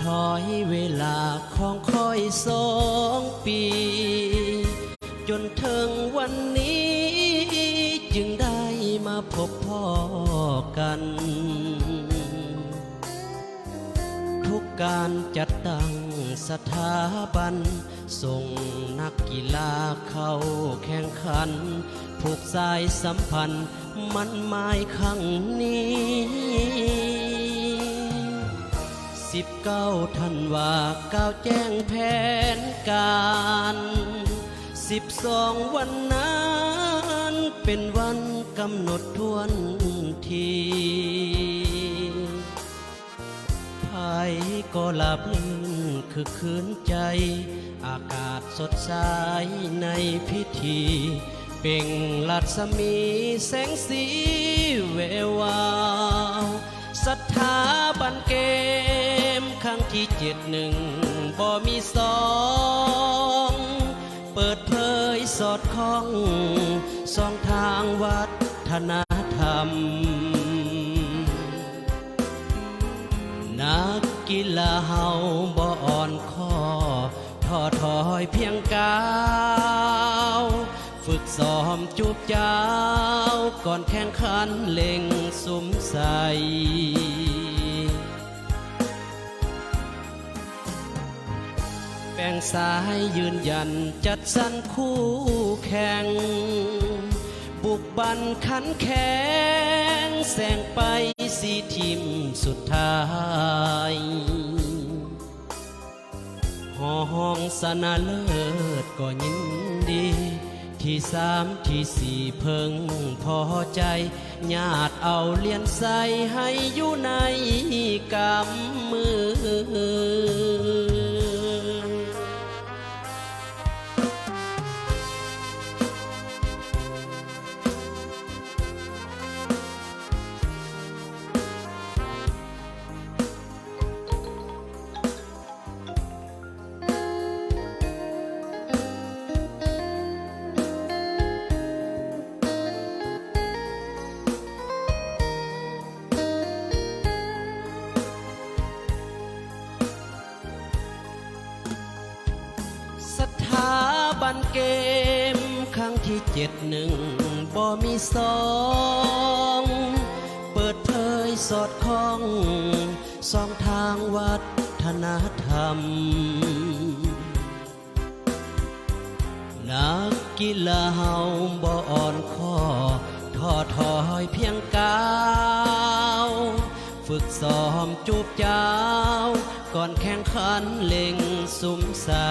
ຖອຍເວລາຂອງຂ້ອຍສອງປີ ຈົນເຖິງວັນນີ້ຈຶ່ງໄດ້ມາພົບພໍ້ກັນ. ທຸກການຈັດຕັ້ງສະຖາບັນ ສົ່ງນັກກິລາເຂົ້າແຂ່ງຂັນ ຜູກສາຍສຳພັນໝັ້ນໝາຍຄັ້ງນີ້. ສິບເກົ້າທັນວາ ກ່າວແຈ້ງແຜນການ, ສິບສອງວັນນັ້ນ ເປັນວັນກຳນົດຖ້ວນທີ. ໃຜກໍລາບລື່ນຄຶກຄື້ນໃຈ, ອາກາດສົດໃສໃນພິທີ, ເປັ່ງລັດສະໝີແສງສີແວວວາວ. ສະຖາບັນເກມຄັ້ງທີເຈັດ ໜຶ່ງບໍ່ມີສອງ, ເປີດເຜີຍສອດຄ່ອງຊ່ອງທາງວັດທະນະທຳ. ນັກກິລາເຮົາບໍ່ອ່ອນຂໍ້, ທໍ້ຖອຍພຽງກ້າວ, ຝຶກຊ້ອມຈູບຈ້າວ ກ່ອນແຂ່ງຂັນເລັ່ງສຸມໃສ່. ແປງສາຍຢືນຢັນຈັດສັນຄູ່ແຂ່ງ, ບຸກບັນຂັນແຂງ ແຊງໄປສີ່ທີມສຸດທ້າຍ. ຮອງຊະນະເລີດກໍຍິນດີ, ທີສາມ ທີສີ່ ເພິ່ງພໍໃຈ, ຍາດເອົາຫຼຽນໄຊໃຫ້ຢູ່ໃນກຳມື. ສະຖາບັນເກມຄັ້ງທີເຈັດ ໜຶ່ງບໍ່ມີສອງ, ເປີດເຜີຍສອດຄ່ອງຊ່ອງທາງວັດທະນະທຳ. ນັກກິລາເຮົາບໍ່ອ່ອນຂໍ້, ທໍ້ຖອຍພຽງກ້າວ, ຝຶກຊ້ອມຈູບຈ້າວ ກ່ອນແຂ່ງຂັນເລັ່ງສຸມໃສ່.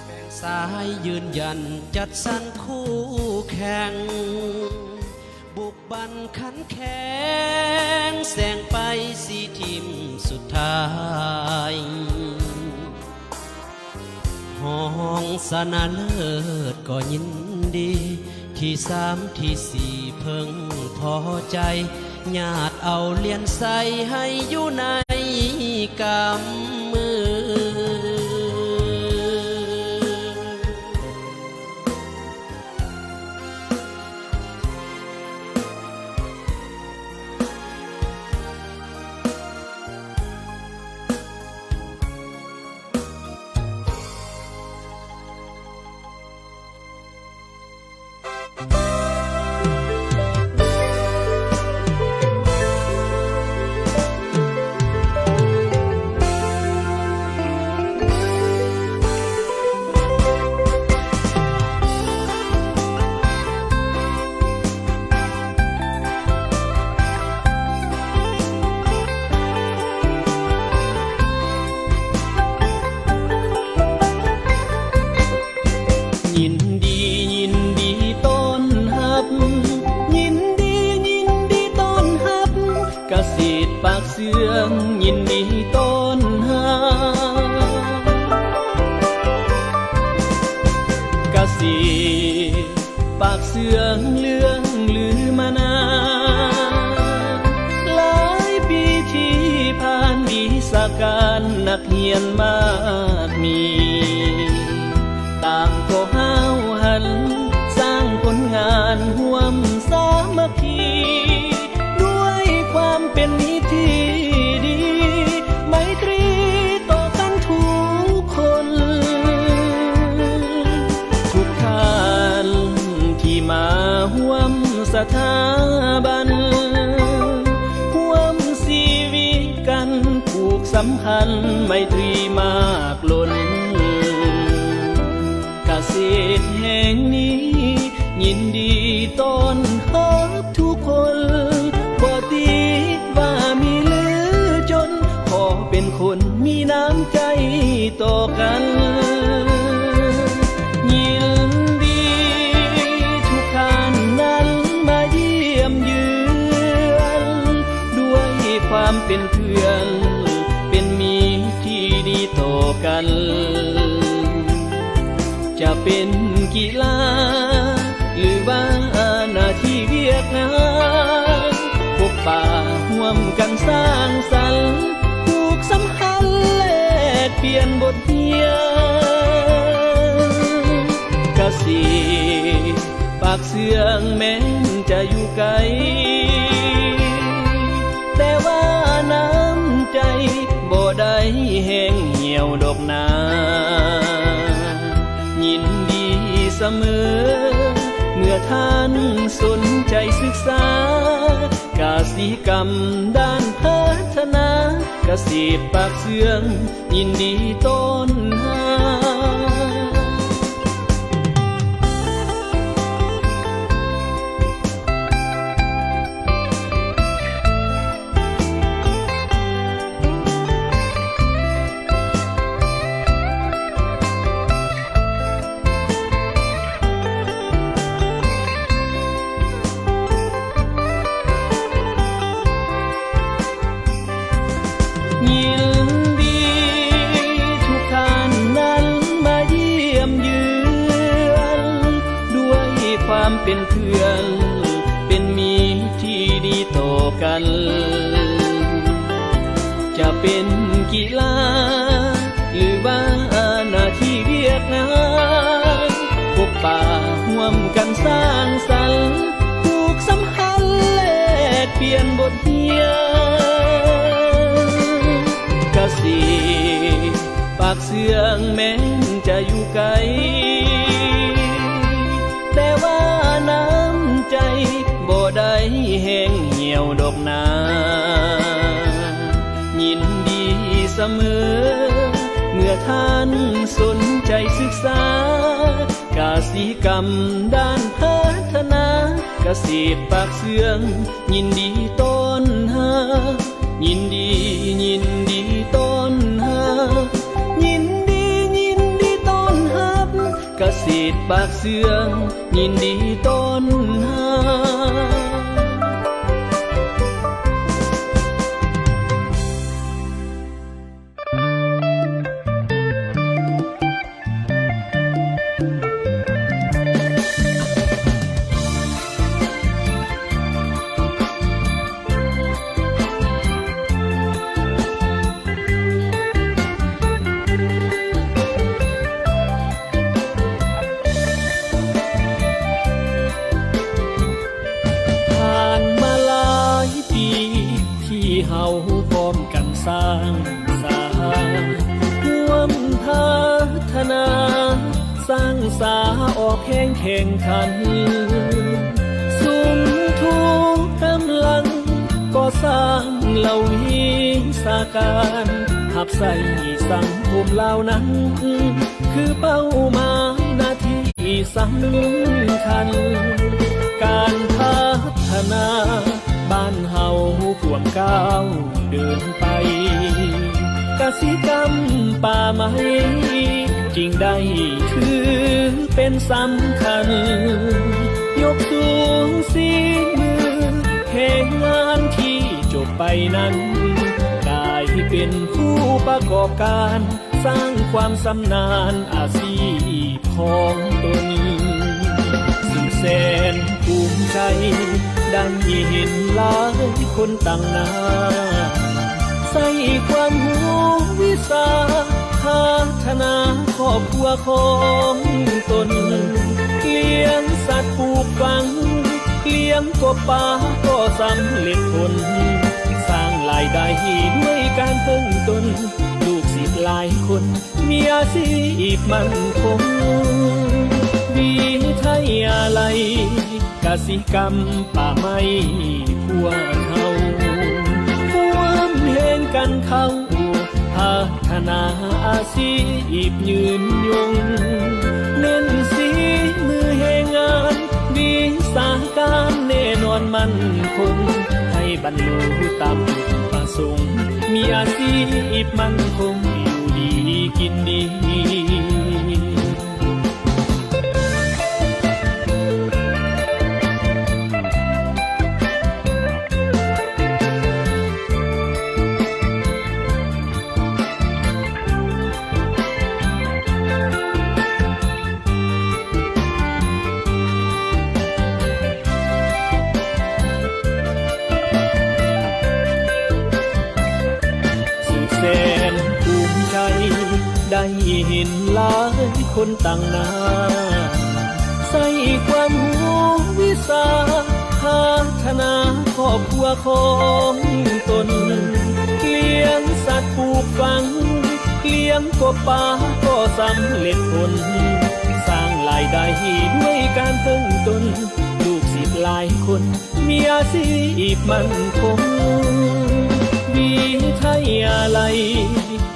ແປງສາຍຢືນຢັນຈັດສັນຄູ່ແຂ່ງ, ບຸກບັນຂັນແຂງ ແຊງໄປສີ່ທີມສຸດທ້າຍ. ຮອງຊະນະເລີດກໍຍິນດີ, ທີສາມ ທີສີ່ ເພິ່ງພໍໃຈ, ຍາດເອົາຫຼຽນໄຊໃຫ້ຢູ່ໃນກຳມື. ຍິນດີ ຍິນດີຕ້ອນຮັບ, ຍິນດີ ຍິນດີຕ້ອນຮັບ, ກະສິດປາກເຊື່ອງ ຍິນດີຕ້ອນຮັບ, ກະສິດ ປາກເຊື່ອງເລື່ອງລືມານານ, ຫຼາຍປີທີ່ຜ່ານ ວິຊາການນັກຮຽນມາກມີ, ຕ່າງກໍຫ້າວຫັນສ້າງຜົນງານຮ່ວມສາມັກຄີ. ອັນໄມຕຣີມາກລົ້ນ ກະເສດແຫ່ງນີ້ຍິນດີຕ້ອນຮັບທຸກຄົນ ບໍ່ຕິດວ່າມີຫຼືຈົນ ຂໍເປັນຄົນມີນ້ຳໃຈຕໍ່ກັນ ຍິນດີທຸກທ່ານນັ້ນມາຢ້ຽມເຍືອນ ດ້ວຍຄວາມເປັນເພື່ອນ ເປັນມິດທີ່ດີຕໍ່ກັນ ຈະເປັນກິລາ ຫຼືວ່າໜ້າທີ່ວຽກງານ ພົບປະຮ່ວມກັນສ້າງສັນ ຜູກສຳພັນແລກປ່ຽນບົດຮຽນ ກະເສດ ປາກເຊື່ອງແມ່ນຈະຢູ່ໄກ ແຕ່ວ່ານ້ຳໃຈບໍ່ໄດ້ແຫ້ງຫ່ຽວດອກນາ ຍິນດີສະເໝີ ເມື່ອທ່ານສົນໃຈສຶກສາ ກະສິກຳດ້ານພັດທະນາ ກະເສດປາກເຊື່ອງ ຍິນດີຕ້ອນຮັບ. ຍິນດີທຸກທ່ານນັ້ນມາຢ້ຽມເຍືອນ ດ້ວຍຄວາມເປັນເພື່ອນ ເປັນມິດທີ່ດີຕໍ່ກັນ ຈະເປັນກິລາ ຫຼືວ່າໜ້າທີ່ວຽກງານ ພົບປະຮ່ວມກັນສ້າງສັນ ຜູກສຳພັນແລກປ່ຽນບົດຮຽນ ກະເສດປາກເຊື່ອງແມ່ນຈະຢູ່ໄກ ແຕ່ວ່ານ້ຳໃຈບໍ່ໄດ້ແຫ້ງຫ່ຽວດອກນາ ຍິນດີສະເໝີ ເມື່ອທ່ານສົນໃຈສຶກສາ ກະສິກຳດ້ານພັດທະນາ ກະເສດປາກເຊື່ອງ ຍິນດີຕ້ອນຮັບ ຍິນດີ ຍິນດີຕ້ອນຮັບ ຍິນດີ ຍິນດີຕ້ອນຮັບ ກະເສດປາກເຊື່ອງ ຍິນດີຕ້ອນຮັບ. ຜ່ານມາຫຼາຍປີ ທີ່ເຮົາພ້ອມກັນສ້າງສາ ຮ່ວມພັດທະນາ ສ້າງສາອອກແຮງແຂ່ງຂັນ ສຸມທຸກກຳລັງ ກໍ່ສ້າງເຫຼົ່າວິຊາການ ຮັບໃຊ້ສັງຄົມລາວນັ້ນ ຄືເປົ້າໝາຍໜ້າທີ່ສຳຄັນ ການພັດທະນາບ້ານເຮົາພວມກ້າວເດີນໄປ ກະສິກຳປ່າໄມ້ຈຶ່ງໄດ້ຖືເປັນສຳຄັນ ຍົກສູງສີມືແຮງງານທີ່ຈົບໄປນັ້ນ ກາຍເປັນຜູ້ປະກອບການ ສ້າງຄວາມຊຳນານອາຊີບຂອງຕົນ ຊຶ່ງແສນພູມໃຈໄດ້ເຫັນຫຼາຍຄົນຕັ້ງໜ້າ ໃຊ້ຄວາມຮູ້ວິຊາພັດທະນາຄອບຄົວຂອງຕົນ ລ້ຽງສັດປູກຝັງ ລ້ຽງກົບປາກໍສຳເລັດຜົນ ສ້າງລາຍໄດ້ດ້ວຍການເພິ່ງຕົນ ລູກສິດຫຼາຍຄົນ ມີອາຊີບໝັ້ນຄົງ ວິທະຍາໄລກະສິກຳປ່າໄມ້ພວກເຮົາ ຮ່ວມແຮງກັນເຂົ້າ ພ ພັດທະນາອາຊີບຍືນຍົງ, ເນັ້ນສີມືແຮງງານ, ວິຊາການແນ່ນອນໝັ້ນຄົງ, ໃຫ້ບັນລຸຕາມຈຸດປະສົງ, ມີອາຊີບໝັ້ນຄົງ, ຢູ່ດີກິນດີ. ສຸດແສນພູມໃຈ ໄດ້ເຫັນຫຼາຍຄົນຕັ້ງໜ້າ ໃຊ້ຄວາມຮູ້ວິຊາ ພັດທະນາຄອບຄົວຂອງຕົນ, ລ້ຽງສັດປູກຝັງ, ລ້ຽງກົບປາກໍສຳເລັດຜົນ, ສ້າງລາຍໄດ້ດ້ວຍການເຖິງຕົນ, ລູກສິດຫຼາຍຄົນ ມີອາຊີບໝັ້ນຄົງ. ວິທະຍາໄລ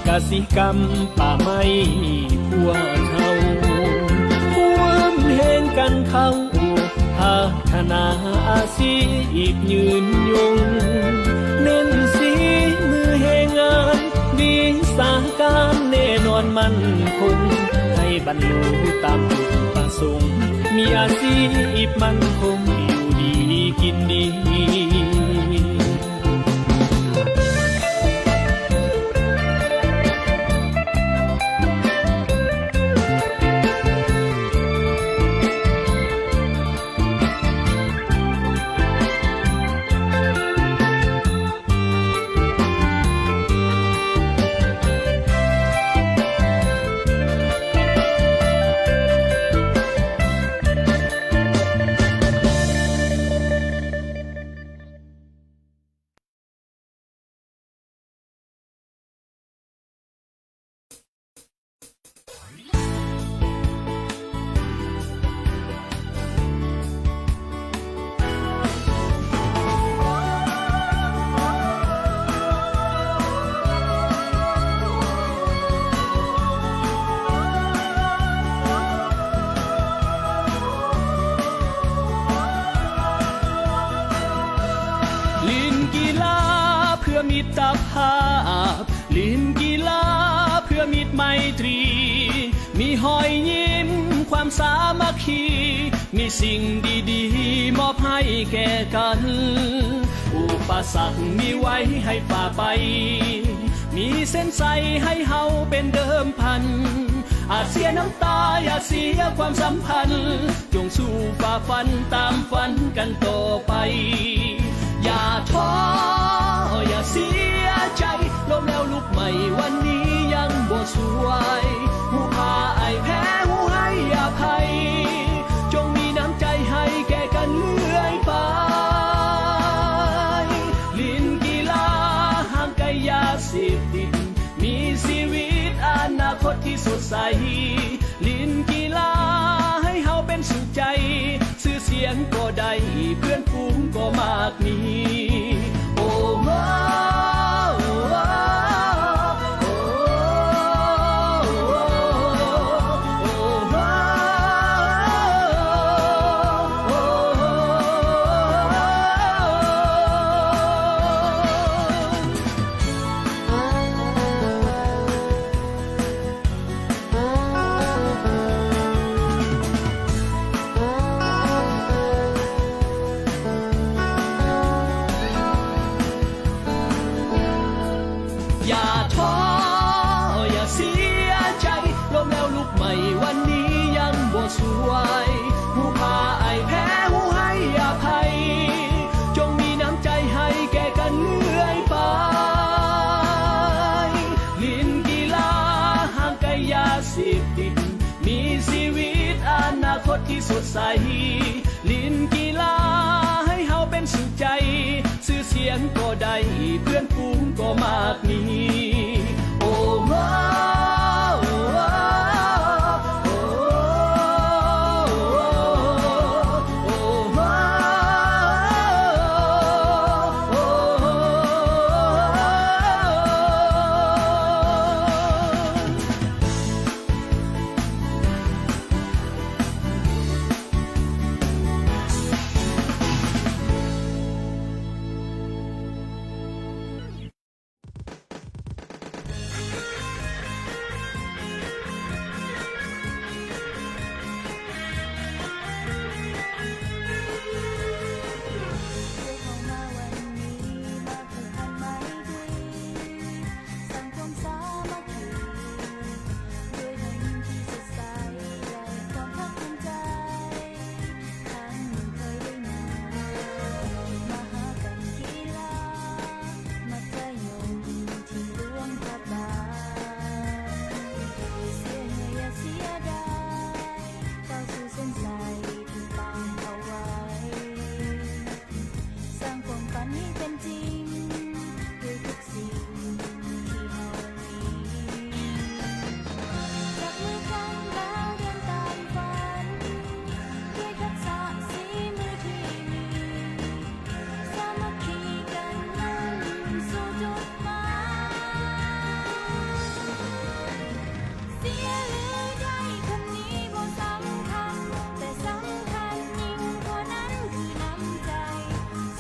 ກະສິກຳປ່າໄມ້ພວກເຮົາ ຮ່ວມແຮງກັນເຂົ້າ ພັດທະນາອາຊີບຍືນຍົງ, ເນັ້ນສີມືແຮງງານ, ວິຊາການແນ່ນອນໝັ້ນຄົງ, ໃຫ້ບັນລຸຕາມຈຸດປະສົງ, ມີອາຊີບໝັ້ນຄົງ ຢູ່ດີກິນດີ. ຫຼິ້ນກິລາເພື່ອມິດຕະພາບ, ຫຼິ້ນກິລາເພື່ອມິດໄມຕຣີ, ມີຮອຍຍິ້ມຄວາມສາມັກຄີ, ມີສິ່ງດີໆມອບໃຫ້ແກ່ກັນ, ອຸປະສັກມີໄວ້ໃຫ້ຝ່າໄປ, ມີເສັ້ນໄຊໃຫ້ເຮົາເປັນເດີມພັນ, ອາດເສຍນ້ຳຕາ, ຢ່າເສຍຄວາມສຳພັນ, ຈົ່ງສູ້ຝ່າຟັນຕາມຝັນກັນຕໍ່ໄປ. ຢ່າທໍ້ ຢ່າເສຍໃຈ, ລົ້ມແລ້ວລຸກໃໝ່, ວັນນີ້ຍັງບໍ່ສວຍ. ຮູ້ພາອາຍແພ້, ຮູ້ໃຫ້ອະໄພ, ຈົ່ງມີນ້ຳໃຈໃຫ້ແກ່ກັນເລື້ອຍໄປ. ຫຼິ້ນກິລາຫ່າງໄກຢາເສບຕິດ, ມີຊີວິດອະນາຄົດທີ່ສົດໃສ. ຫຼິ້ນກິລາໃຫ້ເຮົາເປັນສຸກໃຈ, ຊື່ສຽງກໍໄດ້, ເພື່ອນຝູງກໍມາກມີ. ໂອ້ໂຫ ໂອ້ໂຫ ໂອ້ໂຫ ຢ່າທໍ້ ຢ່າເສຍໃຈ, ລົ້ມແລ້ວລຸກໃໝ່, ວັນນີ້ຍັງບໍ່ສວຍ. ຮູ້ພາອາຍແພ້, ຮູ້ໃຫ້ອະໄພ, ຈົ່ງມີນ້ຳໃຈໃຫ້ແກ່ກັນເລື້ອຍໄປ. ຫຼິ້ນກິລາຫ່າງໄກຢາເສບຕິດ, ມີຊີວິດອະນາຄົດທີ່ສົດໃສ. ຫຼິ້ນກິລາໃຫ້ເຮົາເປັນສຸກໃຈ, ຊື່ສຽງກໍໄດ້, ເພື່ອນຝູງກໍມາກມີ. ໂອ້ໂຫ. ເສຍຫຼືໄດ້ ຄຳນີ້ບໍ່ສຳຄັນ, ແຕ່ສຳຄັນຍິ່ງກວ່ານັ້ນຄືນ້ຳໃຈ.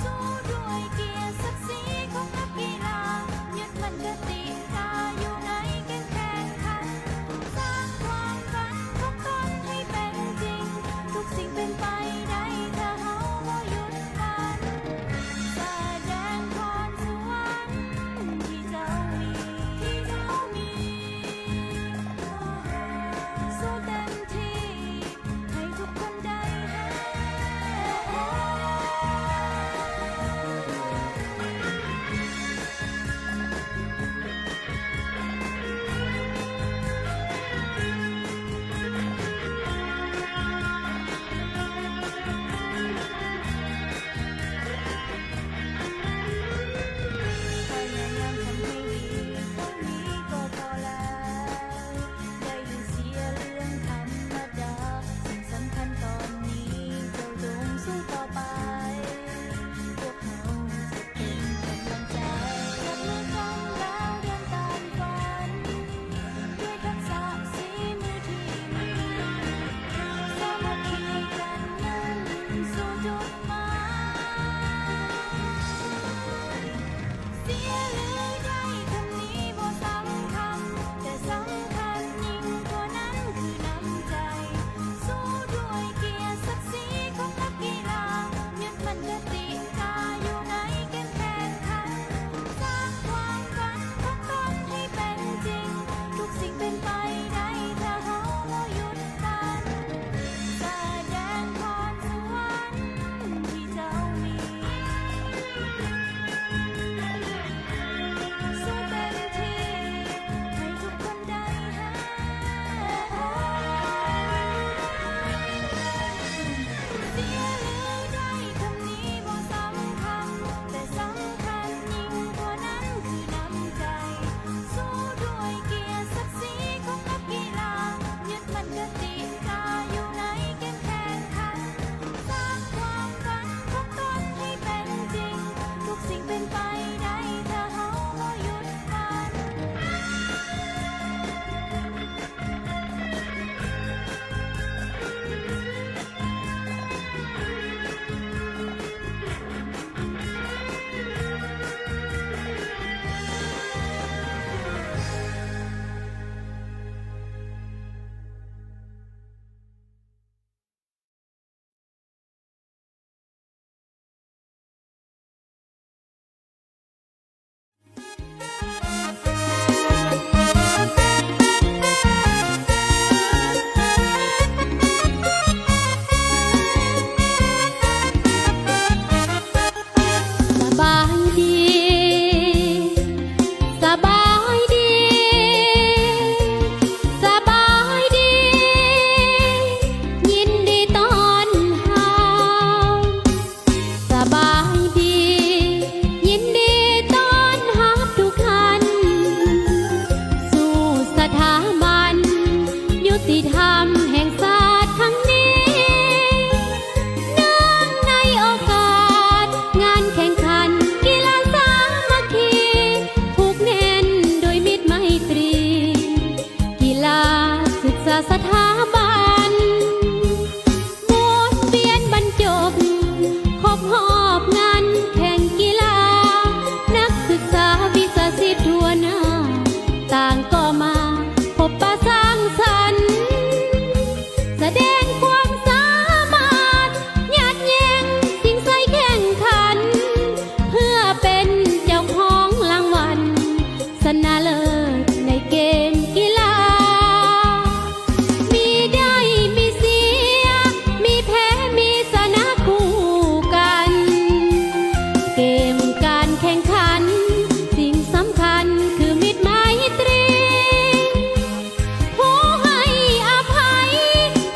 ສູ້ດ້ວຍກຽດສັກສີຂອງນັກກິລາ, ຍຶດໝັ້ນຄະຕິກາຢູ່ໃນເກມແຂ່ງຂັນ. ສ້າງຄວາມຝັນຂອງຕົນໃຫ້ເປັນຈິງ, ທຸກສິ່ງເປັນໄປໄດ້ຖ້າເຮົາບໍ່ຢຸດ ສະແດງພອນສະຫວັນທີ່ເຈົ້າມີ ທີ່ເຈົ້າມີ ສູ້ເຕັມທີ່ໃຫ້ທຸກຄົນໄດ້ເຫັນ. ພະຍາຍາມທຳໃຫ້ດີເທົ່ານີ້ກໍພໍແລ້ວ, ໄດ້ຫຼືເສຍເລື່ອງທຳມະດາ, ສິ່ງສຳຄັນຕອນນີ້ເຈົ້າຈົ່ງສູ້ຕໍ່ໄປ. ພວກເຮົາຈະເປັນກຳລັງໃຈ, ຈັບມືກັນແລ້ວເດີນຕາມຝັນ, ດ້ວຍທັກສະສີມືທີ່ມີ, ສາມັກຄີກັນມຸ່ງສູ່ຈຸດໝາຍ. ເສຍຫຼືໄດ້ ຄຳນີ້ບໍ່ສຳຄັນ, ແຕ່ສຳຄັນຍິ່ງກວ່ານັ້ນຄືນ້ຳໃຈ. ສູ້ດ້ວຍກຽດສັກສີຂອງນັກກິລາ, ຍຶດໝັ້ນຄະຕິກາຢູ່ໃນເກມແຂ່ງຂັນ. ສ້າງຄວາມຝັນຂອງຕົນໃຫ້ເປັນຈິງ, ທຸກສິ່ງເປັນໄປໄດ້ຖ້າເຮົາບໍ່ຢຸດ ສະແດງພອນສະຫວັນທີ່ເຈົ້າມີ, ສູ້ເຕັມທີ່ໃຫ້ທຸກຄົນໄດ້ເຫັນ. ເສຍຫຼືໄດ້ ຄຳນີ້ບໍ່ສຳຄັນ, ແຕ່ສຳຄັນຍິ່ງກວ່ານັ້ນຄືນ້ຳໃຈ. ສູ້ດ້ວຍກຽດສັກສີຂອງນັກກິລາ, ຍຶດໝັ້ນຄະຕິກາຢູ່ໃນເກມແຂ່ງຂັນ. ສ້າງຄວາມຝັນຂອງຕົນໃຫ້ເປັນຈິງ, ທຸກສິ່ງເປັນໄປໄດ້ຖ້າເຮົາບໍ່ຢຸດຝັນ. ສະບາຍດີ ສະບາຍດີ ສະບາຍດີ ຍິນດີຕ້ອນຮັບ ສະບາຍດີ ຍິນດີຕ້ອນຮັບທຸກທ່ານ ສູ່ສະຖາບັນຍຸຕິທຳແຫ່ງຊາດຄັ້ງນີ້ ເນື່ອງໃນໂອກາດງານແຂ່ງຂັນກິລາສາມັກຄີ ຜູກແໜ້ນດ້ວຍມິດໄມຕີ ກິລາສຶກສາສະຖາບັນ ໝູນວຽນບັນຈົບ ຄົບຮອບງານແຂ່ງກິລາ ນັກສຶກສາວິຊາຊີບທົ່ວໜ້າ ຕ່າງກໍມາພົບປະສັງສັນ ສະແດງຄວາມສາມາດ ຍາດແຍ່ງຊິງໄຊແຂ່ງຂັນ ເພື່ອເປັນເຈົ້າຂອງລາງວັນ ຊະນະເລີດໃນເກມກິລາ ມີໄດ້ມີເສຍ ມີແພ້ມີຊະນະຄູ່ກັນ ເກມການແຂ່ງຂັນ ສິ່ງສຳຄັນຄືມິດໄມຕີ ຜູ້ໃຫ້ອະໄພ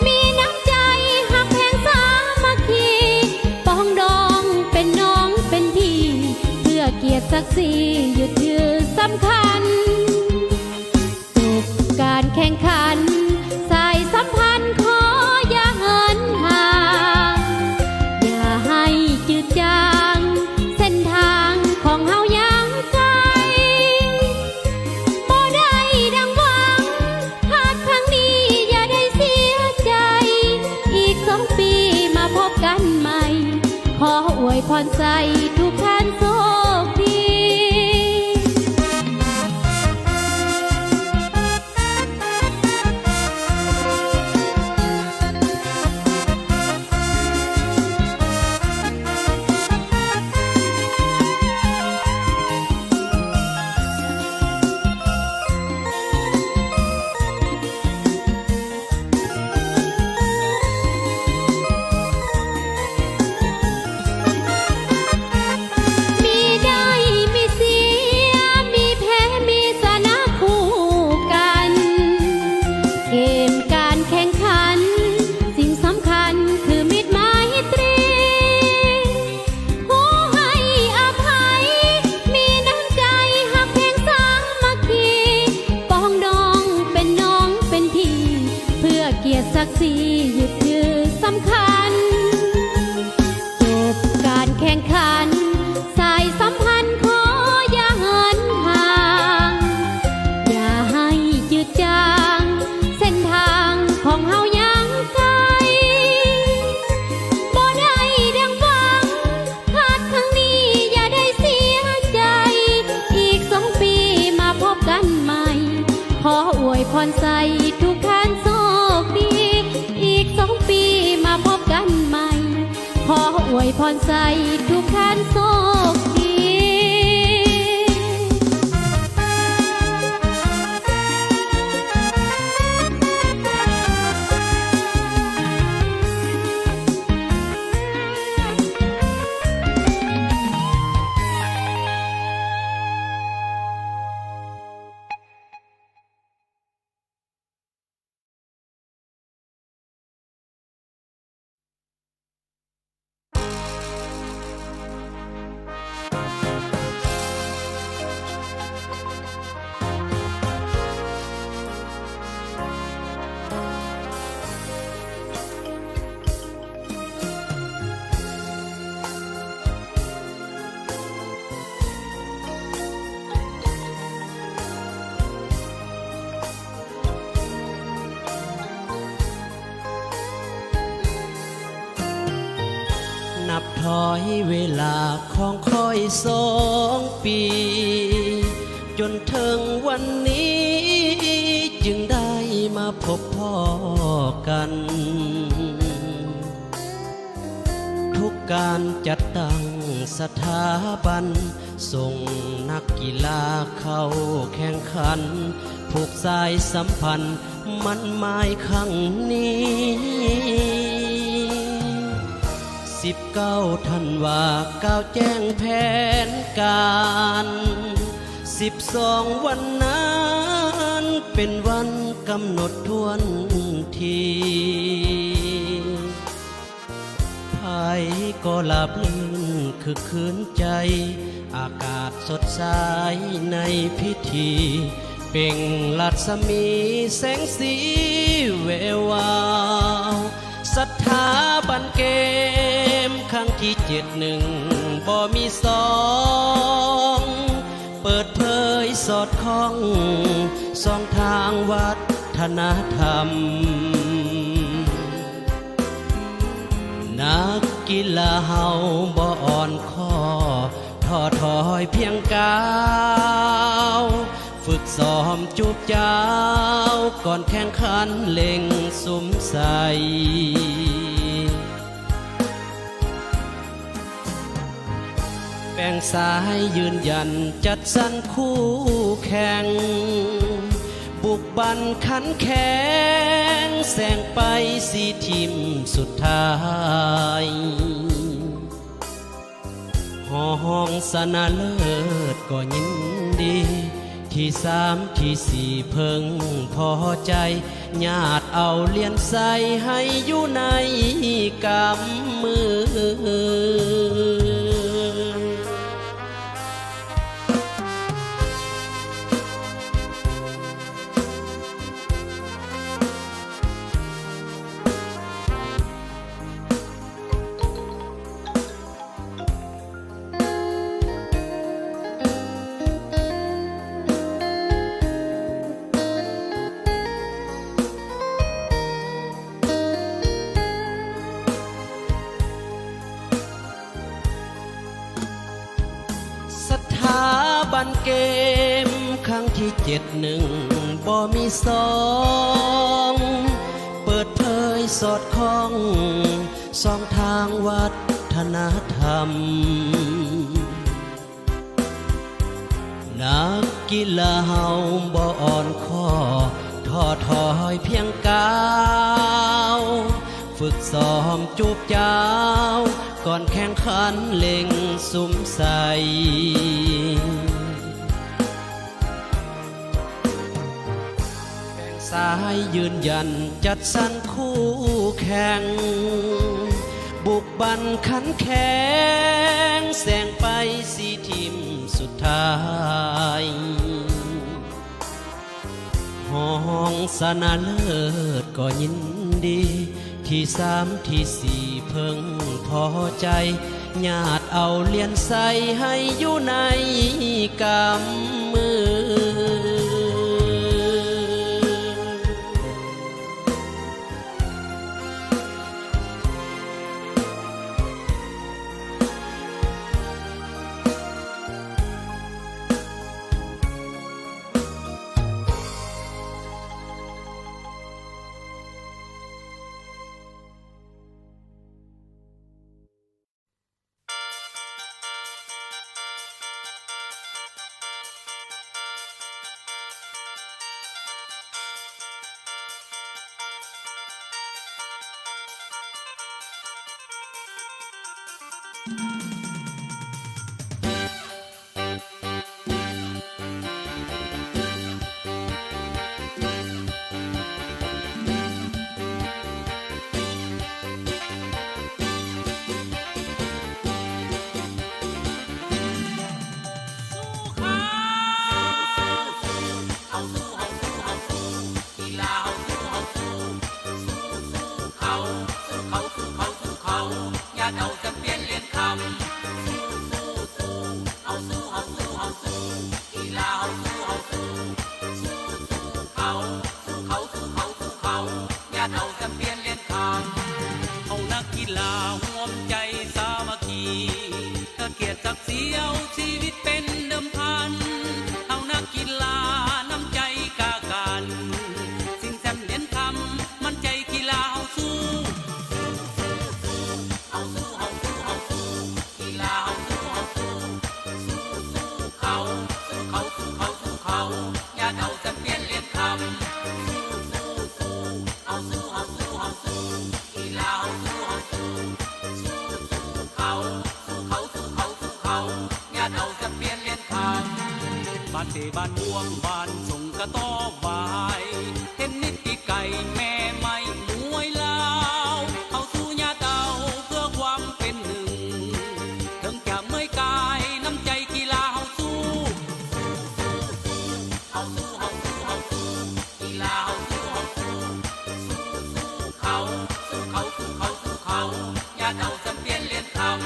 ມີນ້ຳໃຈຮັກແພງສາມັກຄີ ປອງດອງເປັນນ້ອງເປັນພີ່ ເພື່ອກຽດສັກສີຍຶດຖືສຳຄັນ ຈົບການແຂ່ງຂັນ ສາຍສຳພັນຂໍຢ່າເຫີນຫ່າງ ຢ່າໃຫ້ຈືດຈາງ ເສັ້ນທາງຂອງເຮົາຍັງໄກ ບໍ່ໄດ້ດັ່ງຫວັງ ພາດ ນໃສ່ທຸກທ່ານໂຊກດີ. ມີໄດ້ມີເສຍ ມີແພ້ມີຊະນະຄູ່ກັນ ເກມການແຂ່ງຂັນ ສິ່ງສຳຄັນຄືມິດໄມຕີ ຮູ້ໃຫ້ອະໄພ ມີນ້ຳໃຈຮັກແພງສາມັກຄີ ປອງດອງເປັນນ້ອງເປັນພີ່ ເພື່ອກຽດສັກສີຍຶດຖືສຳຄັນ. ຈົບການແຂ່ງຂັນ ສາຍສຳພັນຂໍຢ່າເຫີນຫ່າງ ຢ່າໃຫ້ຈືດຈາງ ເສັ້ນທາງຂອງເຮົາຍັງໄກ ບໍ່ໄດ້ດັ່ງຫວັງ ພາດຄັ້ງນີ້ຢ່າໄດ້ເສຍໃຈ ອີກສອງປີມາພົບກັນໃໝ່ ຂໍອວຍພອນໃສ່ທຸກທ່ານໂຊກດີ ອີກສອງປີມາພົບກັນໃໝ່ ຂໍອວຍພອນໃສ່ທຸກທ່ານໂຊກດີ. ນັບຖອຍເວລາຂອງຂ້ອຍສອງປີ ຈົນເຖິງວັນນີ້ຈຶ່ງໄດ້ມາພົບພໍ້ກັນ. ທຸກການຈັດຕັ້ງສະຖາບັນ ສົ່ງນັກກິລາເຂົ້າແຂ່ງຂັນ ຜູກສາຍສຳພັນໝັ້ນໝາຍຄັ້ງນີ້. ສິບເກົ້າທັນວາ ກ່າວແຈ້ງແຜນການ ສິບສອງວັນນັ້ນ ເປັນວັນກຳນົດຖ້ວນທີ ໃຜກໍລາບລື່ນຄຶກຄື້ນໃຈ ອາກາດສົດໃສໃນພິທີ ເປັ່ງລັດສະໝີແສງສີແວວວາວ ສັດຖາບັນເກມຄັ້ງທີເຈັດ ໜຶ່ງບໍ່ມີສອງ ເປີດເຜີຍສອດຄ່ອງ ຊ່ອງທາງວັດທະນະທຳ. ນັກກິລາເຮົາບໍ່ອ່ອນຂໍ້ ທໍ້ຖອຍພຽງກ້າວ ຝຶກຊ້ອມຈູບຈ້າວ ກ່ອນແຂ່ງຂັນເລັ່ງສຸມໃສ່. ແປງສາຍຢືນຢັນຈັດສັນຄູ່ແຂ່ງ ບຸກບັນຂັນແຂງ ແຊງໄປສີ່ທີມສຸດທ້າຍ ຫໍຫ້ອງຊະນະເລີດກໍຍິນດີ ທີສາມ ທີສີ່ ເພິ່ງພໍໃຈ ຍາດເອົາຫຼຽນໄຊໃຫ້ຢູ່ໃນກຳມື. ເກມຄັ້ງທີເຈັດ ໜຶ່ງບໍ່ມີສອງ ເປີດເຜີຍສອດຄ່ອງ ຊ່ອງທາງວັດທະນະທຳ. ນັກກິລາເຮົາບໍ່ອ່ອນຂໍ້ ທໍ້ຖອຍພຽງກ້າວ ຝຶກຊ້ອມຈູບຈ້າວ ກ່ອນແຂ່ງຂັນເລັ່ງສຸມໃສ່. ແບ່ງສາຍຢືນຢັນຈັດສັນຄູ່ແຂ່ງ ບຸກບັ້ນຂັນແຂງ ແຊງໄປສີ່ທີມສຸດທ້າຍ. ຮອງຊະນະເລີດກໍຍິນດີ ທີສາມ ທີສີ່ ເພິ່ງພໍໃຈ ຍາດເອົາຫຼຽນໄຊໃຫ້ຢູ່ໃນກຳມື. ເຮົານັກກິລາຮ່ວມໃຈສາມັກຄີ ກະກຽດສັກສີເອົາຊີວິດເປັນເດີມພັນ. ເຮົານັກກິລານ້ຳໃຈກ້າກັນ ຊິງແຊມຫຼຽນຄຳ ໝັ້ນໃຈກິລາເຮົາສູ້. ບ້ານເຕບ້ານກວມ ບ້ານຊົງກະຕໍ່ບາຍ ເທັນນິດຕີໄກ່ ແມ່ໄມ້ມວຍລາວ ເຮົາສູ້ຍາດເອົາເພື່ອຄວາມເປັນໜຶ່ງ ເຖິງຈະເມື່ອຍກາຍ ນ້ຳໃຈກິລາເຮົາສູ້. ຍາດເອົາແຊມປຽນຫຼຽນຄຳ.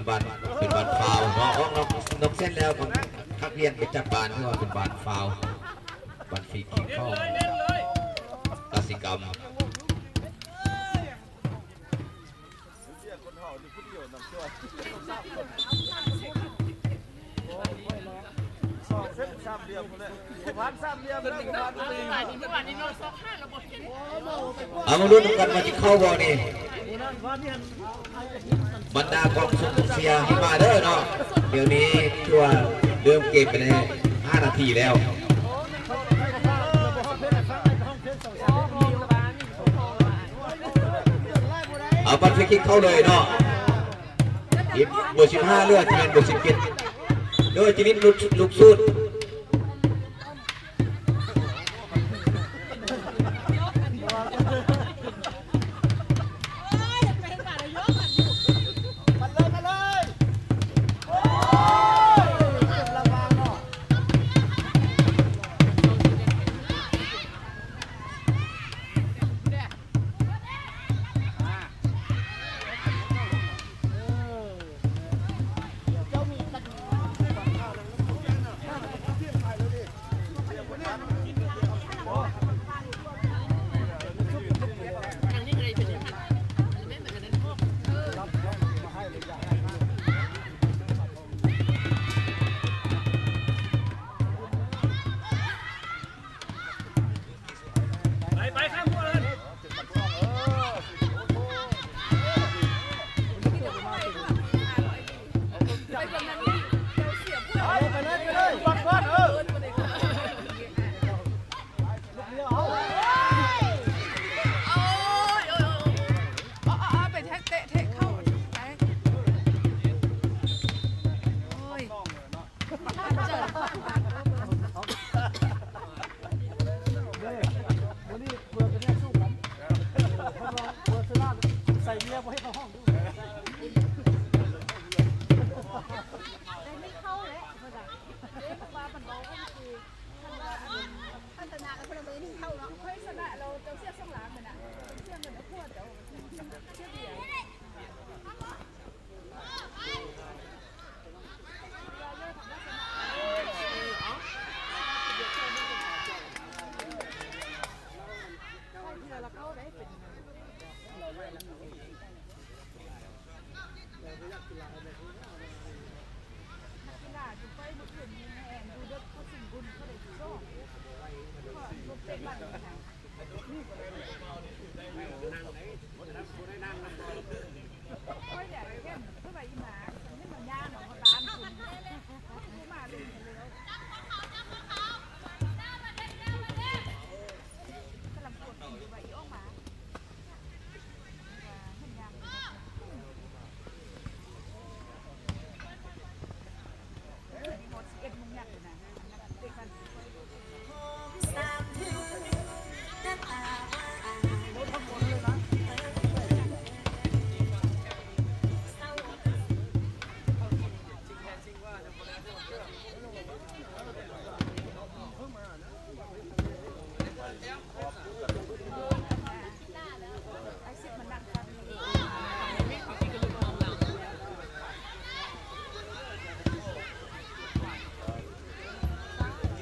ບານ ເປັນບານຟາວເນາະ ອອກນອກ ນອກເສັ້ນແລ້ວກໍຄັກວຽນໄປຈັບບານ ຖືວ່າເປັນບານຟາວ ບານຟຣີຄິກຂອງກະສິກຳ. ເອົາມາລຸ້ນນຳກັນວ່າຊິເຂົ້າບໍ່ນີ້ ບັນດາກອງຊົງກອງເຊຍໃຫ້ມາເດີເນາະ. ດຽວນີ້ຖືວ່າເລີ່ມເກມໄປໄດ້ຫ້ານາທີແລ້ວ. ເອົາ ປັ້ນຟຣີຄິກເຂົ້າເລີຍເນາະ. ເບອສິບຫ້າ ຫຼືອາດຈະແມ່ນເບອສິບເຈັດ ຫຼືອາດຈະມີລູກ ລູກຊູດ.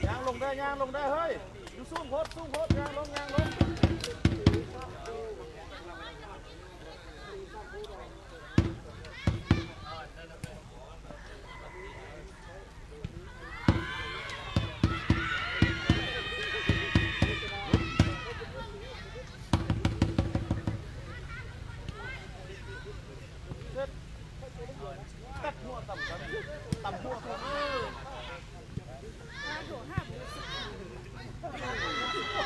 ຍ່າງລົງເດີ ຍ່າງລົງເດີ ເຮີ້ຍ ຢູ່ສູງໂພດ ສູງໂພດ ຍ່າງລົງ ຍ່າງລົງ.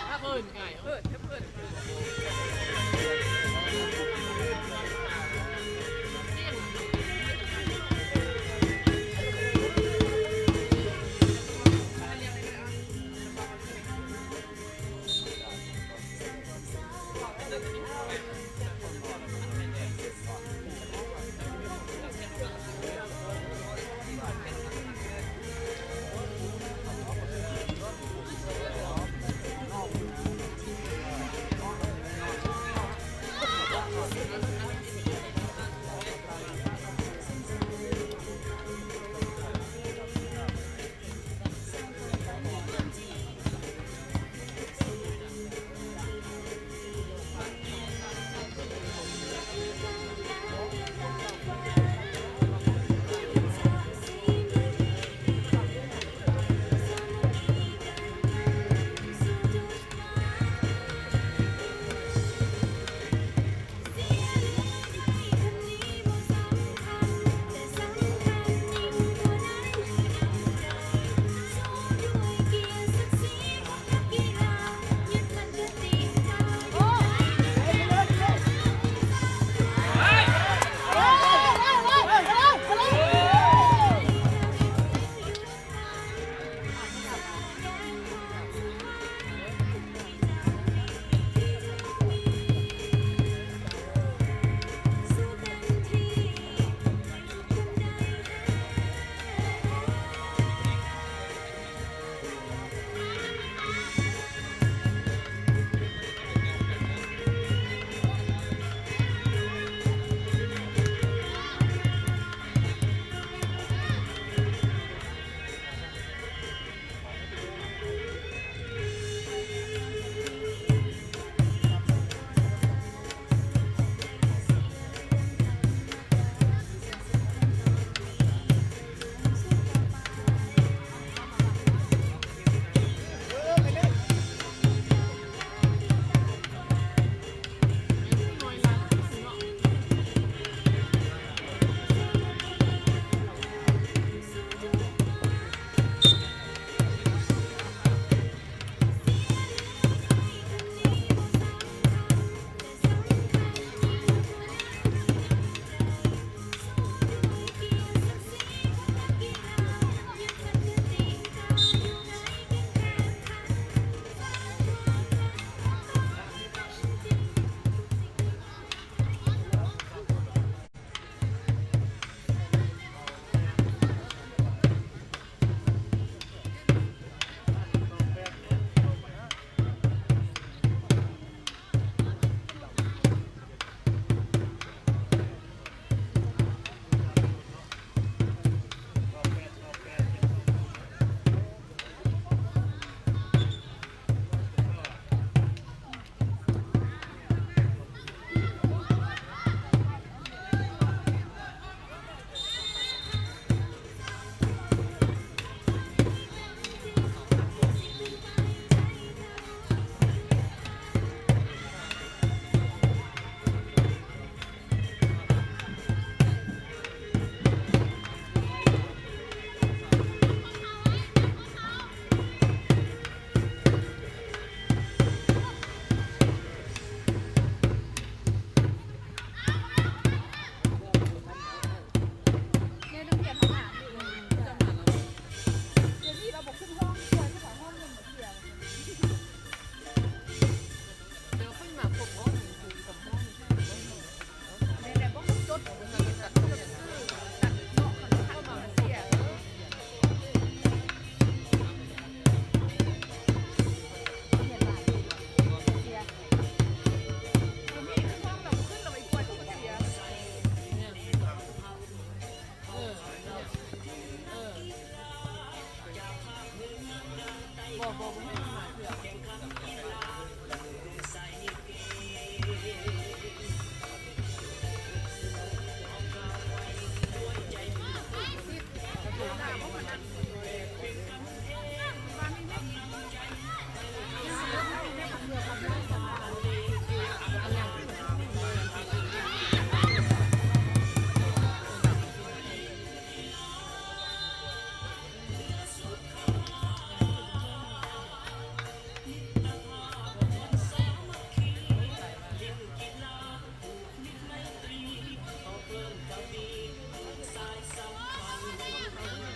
ຖ້າເພິ່ນໄງ ເພິ່ນ ຖ້າເພິ່ນ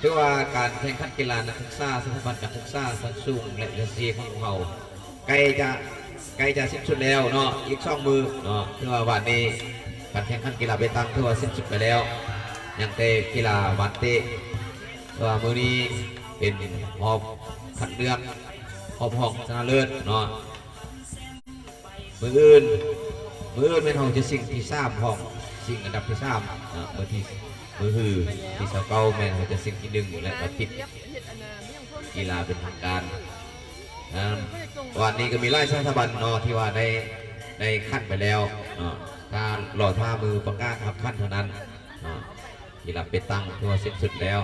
ຖືວ່າການແຂ່ງຂັນກິລານັກສຶກສາສະຖາບັນການສຶກສາຊັ້ນສູງ ແລະ ຢູຊີຂອງພວກເຮົາ ໃກ້ຈະ ໃກ້ຈະສິ້ນສຸດແລ້ວເນາະ ອີກສອງມື້ເນາະ. ຖືວ່າວານນີ້ການແຂ່ງຂັນກິລາເປຕັງຖືວ່າສິ້ນສຸດໄປແລ້ວ ຍັງແຕ່ກິລາບານເຕະ. ແຕ່ວ່າມື້ນີ້ເປັນຮອບຄັດເລືອກ ຮອບຮອງຊະນະເລີດເນາະ. ມື້ອື່ນ ມື້ອື່ນແມ່ນເຮົາຈະຊິງທີສາມຂອງ ຊິງອັນດັບທີສາມເນາະ. ມື້ທີ່ ມື້ຮືທີຊາວເກົ້າແມ່ນເຮົາຈະຊິງທີໜຶ່ງ ແລະ ມາປິດກິລາເປັນທາງການ. ອ່າ ວານນີ້ກໍມີຫຼາຍສະຖາບັນເນາະ ທີ່ວ່າໄດ້ ໄດ້ຂັ້ນໄປແລ້ວເນາະ. ຖ້າ ລໍຖ້າມື້ປະກາດຮັບຂັ້ນເທົ່ານັ້ນເນາະ. ກິລາເປຕັງຖືວ່າສິ້ນສຸດແລ້ວ.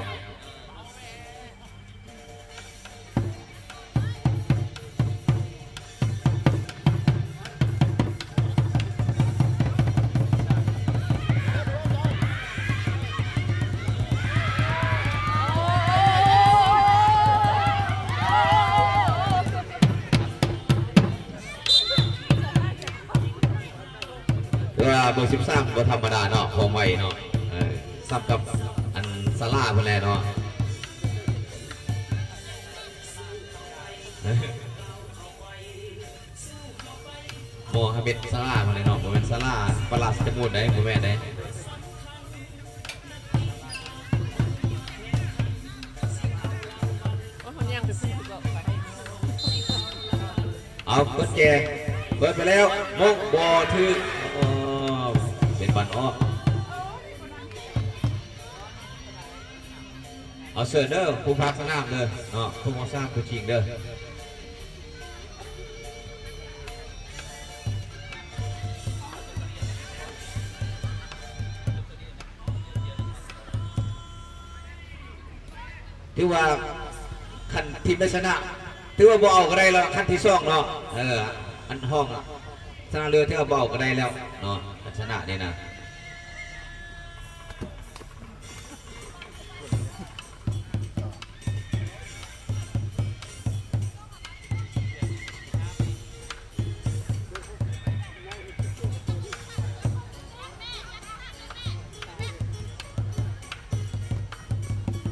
ແຕ່ວ່າເບີສິບສາມບໍ່ທຳມະດາເນາະ ຄວາມໄວເນາະ. ເອີ ສ່ຳກັບອັນຊາລາພຸ້ນແຫຼະເນາະ. ໂມຮາເມັດຊາລາພຸ້ນແຫຼະເນາະ. ບໍ່ແມ່ນຊາລາປາຣາສະຕາມູນໃດ ບໍ່ແມ່ນໃດ. ເອົາ ເປີດແຈ ເປີດໄປແລ້ວ ມົງບໍ່ຖືກ. ອໍ ເປັນບານອອກ. ເອົາ ເຊີນເດີ ຜູ້ພາກສະໜາມເດີເນາະ ຜູ້ພາກສະໜາມຕົວຈິງເດີ. ຖືວ່າຄັນທີມໄດ້ຊະນະ ຖືວ່າບໍ່ເອົາກໍໄດ້ແລ້ວ ຂັ້ນທີສອງເນາະ. ເອີ ອັນຮອງຊະນະເລີດ ຖືວ່າບໍ່ເອົາກໍໄດ້ແລ້ວເນາະ ຄັນຊະນະນີ້ນະ.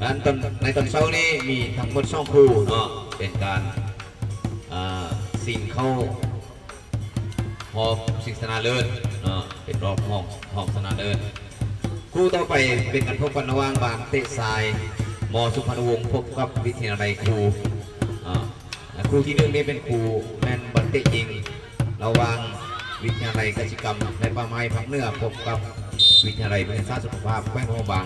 ອັນຕອນ ໃນຕອນເຊົ້ານີ້ມີທັງໝົດສອງຄູ່ເນາະ ເປັນການ ອ່າ ຊິງເຂົ້າຮອບຊິງຊະນະເລີດເນາະ ເປັນຮອບຮອງ ຮອງຊະນະເລີດ. ຄູ່ຕໍ່ໄປເປັນການພົບກັນລະຫວ່າງບ້ານເຕະຊາຍ ມ ສຸພານຸວົງ ພົບກັບວິທະຍາໄລຄູ ອ່າ ຄູ່ທີໜຶ່ງນີ້ເປັນຄູ່ແມ່ນບານເຕະຍິງ ລະຫວ່າງວິທະຍາໄລກະສິກຳ ແລະ ປ່າໄມ້ພາກເໜືອ ພົບກັບວິທະຍາໄລວິທະຍາສາດສຸຂະພາບ ແຂວງຫຼວງພະບາງ.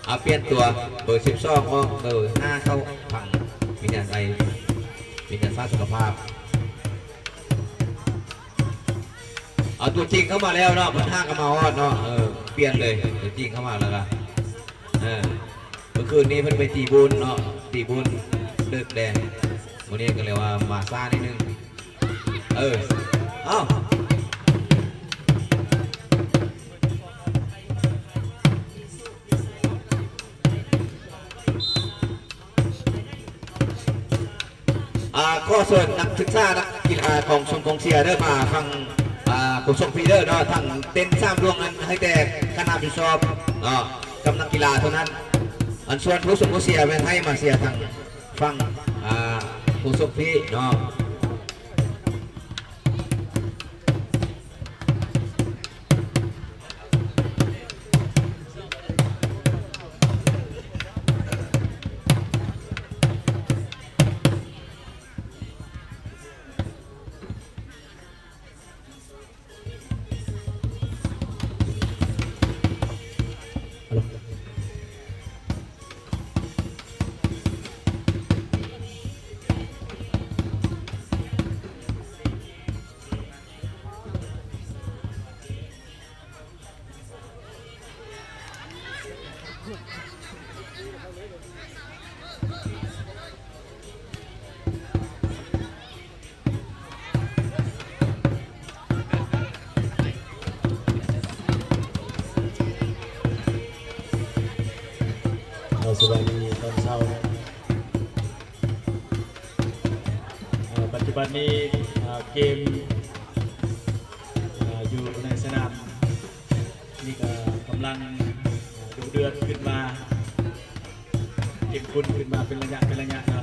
ອາ ປ່ຽນຕົວ ເບີສິບສອງອອກ ເບີຫ້າເຂົ້າ ທາງວິທະຍາໄລ ວິທະຍາສາດສຸຂະພາບ. ເອົາຕົວຈິງເຂົ້າມາແລ້ວເນາະ ເພິ່ນຫາກະມາຮອດເນາະ. ເອີ ປ່ຽນເລີຍ ຕົວຈິງເຂົ້າມາແລ້ວກະ ເອີ ເມື່ອຄືນນີ້ເພິ່ນໄປຕີບຸນເນາະ ຕີບຸນເລິກແດ່ ມື້ນີ້ກໍເລີຍວ່າມາຊ້າໜ້ອຍໜຶ່ງ. ເອີ ເອົ້າ ອ່າ ຂໍເຊີນນັກສຶກສາ ນັກກິລາຂອງຊົມກອງເຊຍເດີ ມາຝັ່ງ ອ່າ ໂຄສົກພີເດີເນາະ. ທັງເຕັນສາມດວງນັ້ນໃຫ້ແຕ່ຄະນະຮັບຜິດຊອບເນາະ ກັບນັກກິລາເທົ່ານັ້ນ. ອັນສ່ວນຜູ້ຊົມກອງເຊຍແມ່ນໃຫ້ມາເຊຍທາງຝັ່ງ ອ່າ ໂຄສົກພີເນາະ. ອ ສະບາຍດີຕອນເຊົ້າ. ເອີ ປັດຈຸບັນນີ້ ເອີ ເກມ ເອີ ຢູ່ໃນສະໜາມນີ້ກໍກຳລັງ ເອີ ດຸເດືອດຂຶ້ນມາ ເຂັ້ມຂຸ້ນຂຶ້ນມາເປັນໄລຍະ ເປັນໄລຍະເນາະ.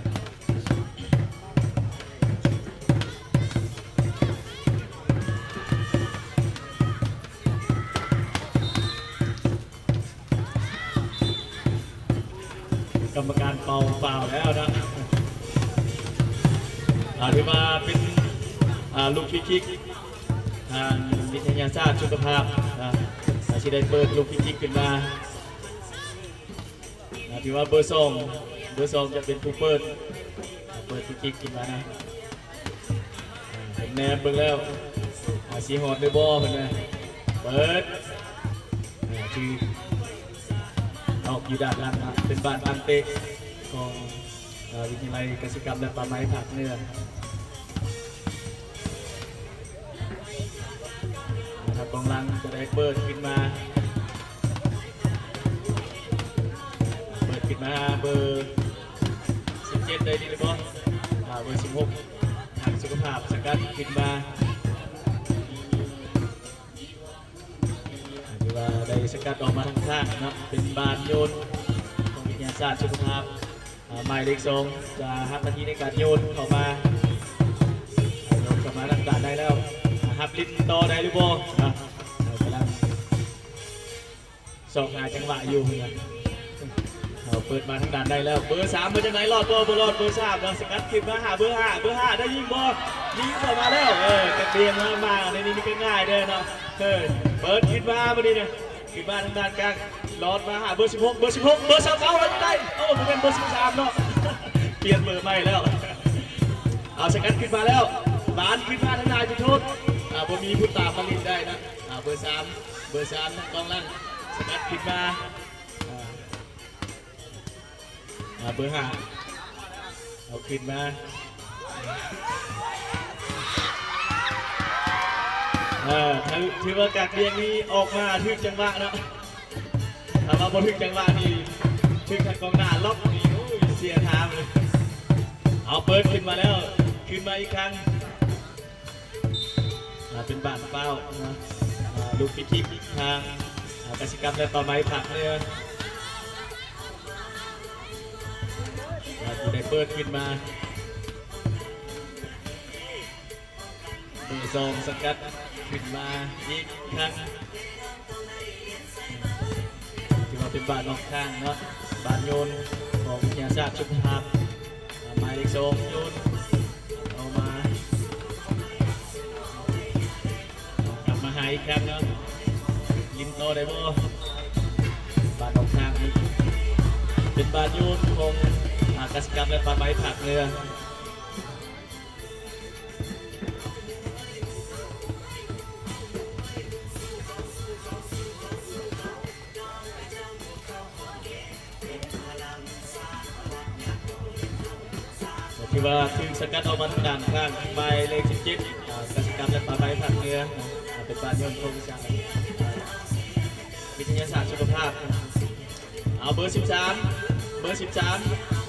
ກຳມະການເປົ່າຟາວແລ້ວເນາະ. ອາ ຖືວ່າເປັນ ອາ ລູກຟຣີຄິກ ທາງວິທະຍາສາດສຸຂະພາບ ອາ ອາ ຊິໄດ້ເປີດລູກຟຣີຄິກຂຶ້ນມາ. ອາ ຖືວ່າເບີສອງ ເບີສອງຈະເປັນຜູ້ເປີດ ເປີດຟຣີຄິກຂຶ້ນມານະ. ເພິ່ນແນມເບິ່ງແລ້ວ ອາ ຊິຮອດຫຼືບໍ່ ເພິ່ນນະ. ເປີດ ອາ ຖືກອອກຢູ່ດ້ານຫຼັງນະ ເປັນບານຕັ້ງເຕະຂອງ ເອີ ວິທະຍາໄລກະສິກຳ ແລະ ປ່າໄມ້ພາກເໜືອ. ທາງກອງຫຼັງຈະໄດ້ເປີດຂຶ້ນມາ ເປີດຂຶ້ນມາເບີສິບເຈັດ ໄດ້ດີຫຼືບໍ່? ອາ ເບີສິບຫົກ ທາງສຸຂະພາບສະກັດຂຶ້ນມາ ອາ ຖືວ່າໄດ້ສະກັດອອກມາທາງຂ້າງເນາະ ເປັນບານໂຍນຂອງວິທະຍາສາດສຸຂະພາບ. ອາ ໝາຍເລກສອງຈະຮັບໜ້າທີ່ໃນການໂຍນເຂົ້າມາ ໂຍນເຂົ້າມາທາງດ້ານໃນແລ້ວ ຮັບຫຼິ້ນຕໍ່ໄດ້ຫຼືບໍ່ນະ? ກຳລັງຊອກຫາຈັງຫວະຢູ່ນະ. ເອົາ ເປີດມາທາງດ້ານໃນແລ້ວ ເບີສາມມາຈາກໃນ ລອດບໍ່ ບໍ່ລອດ ເບີສາມເນາະ ສະກັດຂຶ້ນມາຫາເບີຫ້າ ເບີຫ້າໄດ້ຍິງບໍ່? ຍິງເຂົ້າມາແລ້ວ ເອີ ກະບຽງມາ ມາໃນນີ້ນີ້ກໍງ່າຍເດີເນາະ. ເອີ ເປີດຂຶ້ນມາບາດນີ້ນະ ຂຶ້ນມາທາງດ້ານກາງ ລອດມາຫາເບີສິບຫົກ ເບີສິບຫົກ ເບີຊາວເກົ້າ ແລ້ວໄດ້ ໂອ້ ບໍ່ແມ່ນເບີສິບສາມເນາະ ປ່ຽນເບີໃໝ່ແລ້ວ. ເອົາ ສະກັດຂຶ້ນມາແລ້ວ ບານຂຶ້ນມາທາງໜ້າຈຸດໂທດ ອາ ບໍ່ມີຜູ້ຕາມມາຫຼິ້ນໄດ້ນະ. ອາ ເບີສາມ ເບີສາມ ທາງກອງຫຼັງ ສະກັດຂຶ້ນມາ ອາ ອາ ເບີຫ້າ ເອົາຂຶ້ນມາ ເອີ ຖື ຖືວ່າກາກບຽງນີ້ອອກມາຖືກຈັງຫວະເນາະ. ຖ້າວ່າບໍ່ຖືກຈັງຫວະນີ້ ຖືກທາງກອງໜ້າລັອກນີ້ ໂອ້ຍ ເສຍທ່າເລີຍ. ເອົາ ເປີດຂຶ້ນມາແລ້ວ ຂຶ້ນມາອີກຄັ້ງ. ອາ ເປັນບານຟ້າວນະ ອາ ລູກຟຣີຄິກທາງ ອາ ກະສິກຳ ແລະ ປ່າໄມ້ພາກເໜືອ ອາ ທີ່ໄດ້ເປີດຂຶ້ນມາ. ເບີສອງສະກັດຂຶ້ນມາອີກຄັ້ງ ຖືວ່າເປັນບານອອກຂ້າງເນາະ ບານໂຍນຂອງວິທະຍາສາດສຸຂະພາບ. ໝາຍເລກສອງໂຍນເອົາມາ ກັບມາຫາອີກຄັ້ງເນາະ ຫຼິ້ນຕໍ່ໄດ້ບໍ່? ບານອອກທາງ ເປັນບານໂຍນຂອງ ອາ ກະສິກຳ ແລະ ປ່າໄມ້ພາກເໜືອ. ຖືວ່າຖືກສະກັດອອກມາທາງດ້ານຂ້າງ ໝາຍເລກສິບເຈັດ ອາ ກະສິກຳ ແລະ ປ່າໄມ້ພາກເໜືອ ອາ ເປັນບານໂຍນຂອງວິຊາ ວິທະຍາສາດສຸຂະພາບ. ເອົາ ເບີສິບສາມ ເບີສິບສາມ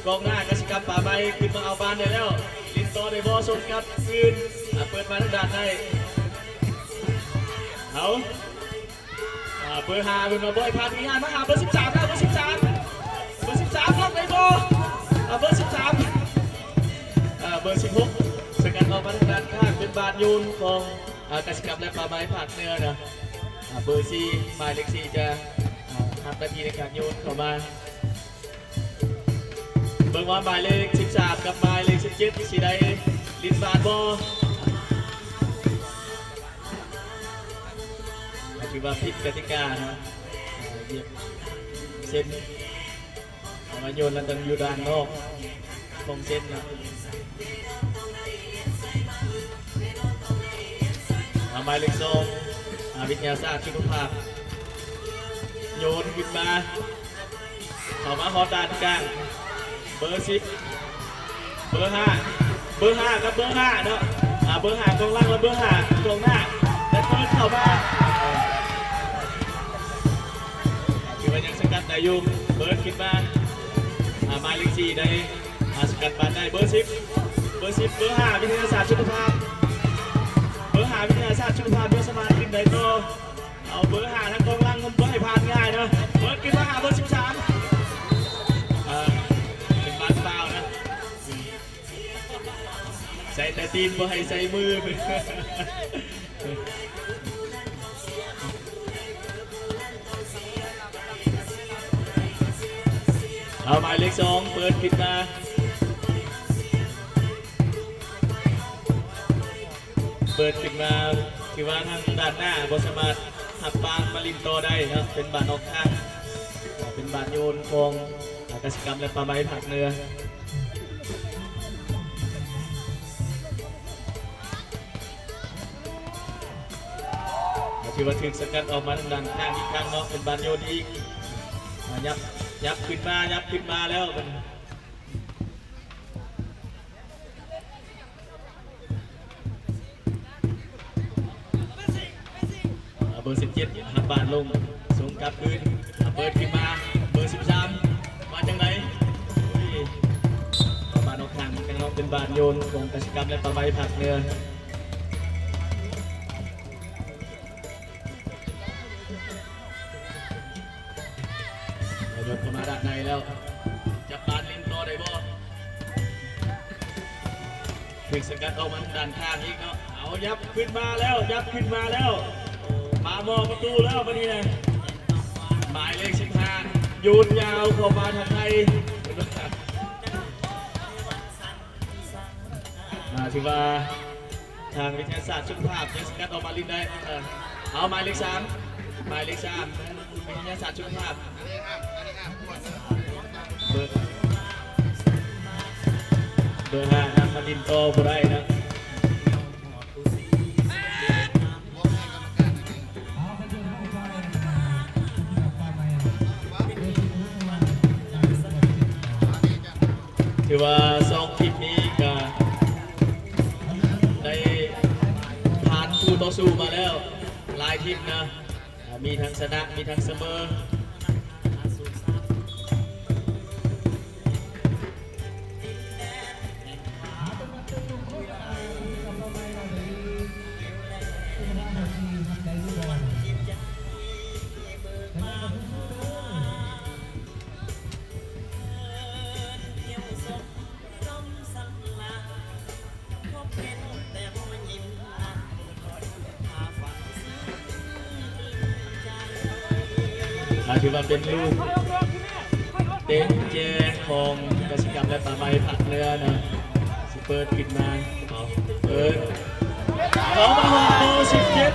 ກອງໜ້າກະສິກຳ ປ່າໄມ້ ຂຶ້ນມາເອົາບານໄດ້ແລ້ວ ຫຼິ້ນຕໍ່ໄດ້ບໍ່? ຊົນກັບຄືນ ອາ ເປີດມາທາງດ້ານໃນ ເອົາ ອາ ເບີຫ້າ ເພິ່ນມາ ບໍ່ໃຫ້ພາດ ງານມາຫາເບີສິບສາມແລ້ວ ເບີສິບສາມ ເບີສິບສາມ ລັອກໄດ້ບໍ່? ອາ ເບີສິບສາມ ອາ ເບີສິບຫົກ ສະກັດອອກມາທາງດ້ານຂ້າງ ເປັນບານໂຍນຂອງ ອາ ກະສິກຳ ແລະ ປ່າໄມ້ພາກເໜືອນະ. ອາ ເບີສີ່ ໝາຍເລກສີ່ຈະ ອາ ຮັບໜ້າທີ່ໃນການໂຍນເຂົ້າມາ ເບິ່ງວ່າໝາຍເລກສິບສາມກັບໝາຍເລກສິບເຈັດ ຊິໄດ້ຫຼິ້ນບານບໍ່? ຖືວ່າຜິດກະຕິກາເນາະ ອາ ຢຽບເສັ້ນ ເພາະວ່າໂຍນລະຕ້ອງຢູ່ດ້ານນອກຂອງເສັ້ນເນາະ. ເອົາ ໝາຍເລກສອງ ອາ ວິທະຍາສາດສຸຂະພາບ ໂຍນຂຶ້ນມາ ເຂົ້າມາຮອດດ້ານກາງ ເບີສິບ ເບີຫ້າ ເບີຫ້າກັບເບີຫ້າເນາະ ອາ ເບີຫ້າກອງຫຼັງ ແລະ ເບີຫ້າກອງໜ້າ ໄດ້ເປີດເຂົ້າມາ ຖືວ່າຍັງສະກັດໄດ້ຢູ່ ເປີດຂຶ້ນມາ ອ່າ ໝາຍເລກສີ່ໄດ້ ອ່າ ສະກັດບານໄດ້ ເບີສິບ ເບີສິບ ເບີຫ້າ ວິທະຍາສາດສຸຂະພາບ ເບີຫ້າ ວິທະຍາສາດສຸຂະພາບ ຍັງສາມາດຂຶ້ນໄດ້ຕໍ່ ເອົາເບີຫ້າ ທາງກອງຫຼັງບໍ່ໃຫ້ຜ່ານງ່າຍນະ ເປີດຂຶ້ນມາຫາເບີສິບສາມ ອ່າ ເປັນບານຟາວນະ ໃສ່ແຕ່ຕີນ ບໍ່ໃຫ້ໃສ່ມື. ເອົາ ໝາຍເລກສອງ ເປີດຂຶ້ນມາ ເປີດຂຶ້ນມາ ຖືວ່າທາງດ້ານໜ້າບໍ່ສາມາດຮັບບານມາຫຼິ້ນຕໍ່ໄດ້ເນາະ ເປັນບານອອກທາງ ເປັນບານໂຍນຂອງ ອ່າ ກະສິກຳ ແລະ ປ່າໄມ້ພາກເໜືອ. ກໍຖືວ່າຖືກສະກັດອອກມາທາງດ້ານຂ້າງອີກຄັ້ງເນາະ ເປັນບານໂຍນອີກ ອ່າ ຫຍັບ ຫຍັບຂຶ້ນມາ ຫຍັບຂຶ້ນມາແລ້ວບັດນີ້ ອ່າ ເບີສິບເຈັດ ຮັບບານລົງ ສົ່ງກັບຄືນ ອ່າ ເປີດຂຶ້ນມາ ເບີສິບສາມ ວ່າຈັ່ງໃດ? ໂອ້ຍ ເອົາບານອອກທາງກັນເນາະ ເປັນບານໂຍນຂອງກະສິກຳ ແລະ ປ່າໄມ້ພາກເໜືອ ໂຍນເຂົ້າມາດ້ານໃນແລ້ວ ຈັບບານຫຼິ້ນຕໍ່ໄດ້ບໍ່? ຖືກສະກັດອອກມາທາງດ້ານຂ້າງອີກເນາະ ເອົາ ຫຍັບຂຶ້ນມາແລ້ວ ຫຍັບຂຶ້ນມາແລ້ວ ປາໝໍ້ປະຕູແລ້ວບັດນີ້ນະ ໝາຍເລກສິບຫ້າ ໂຍນຍາວເຂົ້າມາທາງໃນ ອ່າ ຖືວ່າທາງວິທະຍາສາດສຸຂະພາບຍັງສະກັດອອກມາຫຼິ້ນໄດ້ ເອີ ເອົາ ໝາຍເລກສາມ ໝາຍເລກສາມ ວິທະຍາສາດສຸຂະພາບ ເບີ ເບີຫ້ານຳມາຫຼິ້ນຕໍ່ບໍ່ໄດ້ນະ ຖືວ່າສອງທີມນີ້ກະໄດ້ຜ່ານຄູ່ຕໍ່ສູ້ມາແລ້ວຫຼາຍທີມນະ ອ່າ ມີທັງຊະນະ ມີທັງສະເໝີ. ອ່າ ຖືວ່າເປັນລູກເຕະແຈຂອງກະສິກຳ ແລະ ປ່າໄມ້ພາກເໜືອນະ ຊິເປີດຂຶ້ນມາ ເອົາ ເປີດ ເຂົ້າມາຮອດເບີສິບເຈັດ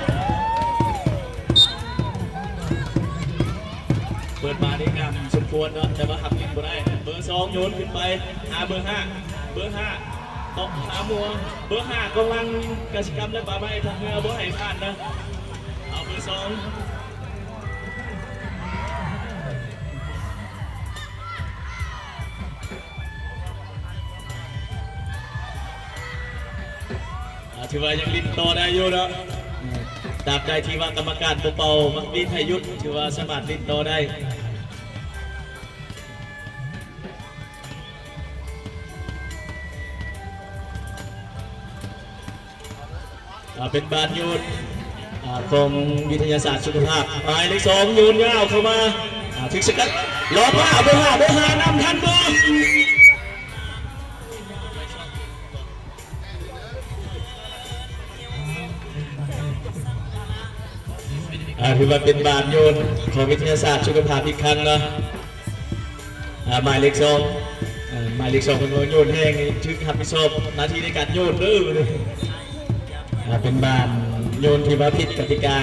ເປີດມານີ້ງາມສົມຄວນເນາະ ແຕ່ວ່າຮັບຫຼິ້ນບໍ່ໄດ້ ເບີສອງໂຍນຂຶ້ນໄປຫາເບີຫ້າ ເບີຫ້າ ເກາະຫາຫົວ ເບີຫ້າ ກອງຫຼັງກະສິກຳ ແລະ ປ່າໄມ້ພາກເໜືອ ບໍ່ໃຫ້ຜ່ານນະ ເອົາ ເບີສອງ ອ່າ ຖືວ່າຍັງຫຼິ້ນຕໍ່ໄດ້ຢູ່ເນາະ ຕາບໃດທີ່ວ່າກຳມະການບໍ່ເປົ່າໝາກຫຼີດໃຫ້ຢຸດ ຖືວ່າສາມາດຫຼິ້ນຕໍ່ໄດ້. ອ່າ ເປັນບານໂຍນ ອ່າ ຂອງວິທະຍາສາດສຸຂະພາບ ໝາຍເລກສອງ ໂຍນຍາວເຂົ້າມາ ອ່າ ຖືກສະກັດ ລອບມາ ເບີຫ້າ ເບີຫ້ານຳທັນບໍ່? ອ່າ ຖືວ່າເປັນບານໂຍນຂອງວິທະຍາສາດສຸຂະພາບອີກຄັ້ງເນາະ ອ່າ ໝາຍເລກສອງ ເອີ ໝາຍເລກສອງເພິ່ນວ່າໂຍນແຮງນີ້ຖືກຮັບຜິດຊອບໜ້າທີ່ໃນການໂຍນເດີ ອ່າ ເປັນບານໂຍນທີ່ວ່າຜິດກະຕິກາ.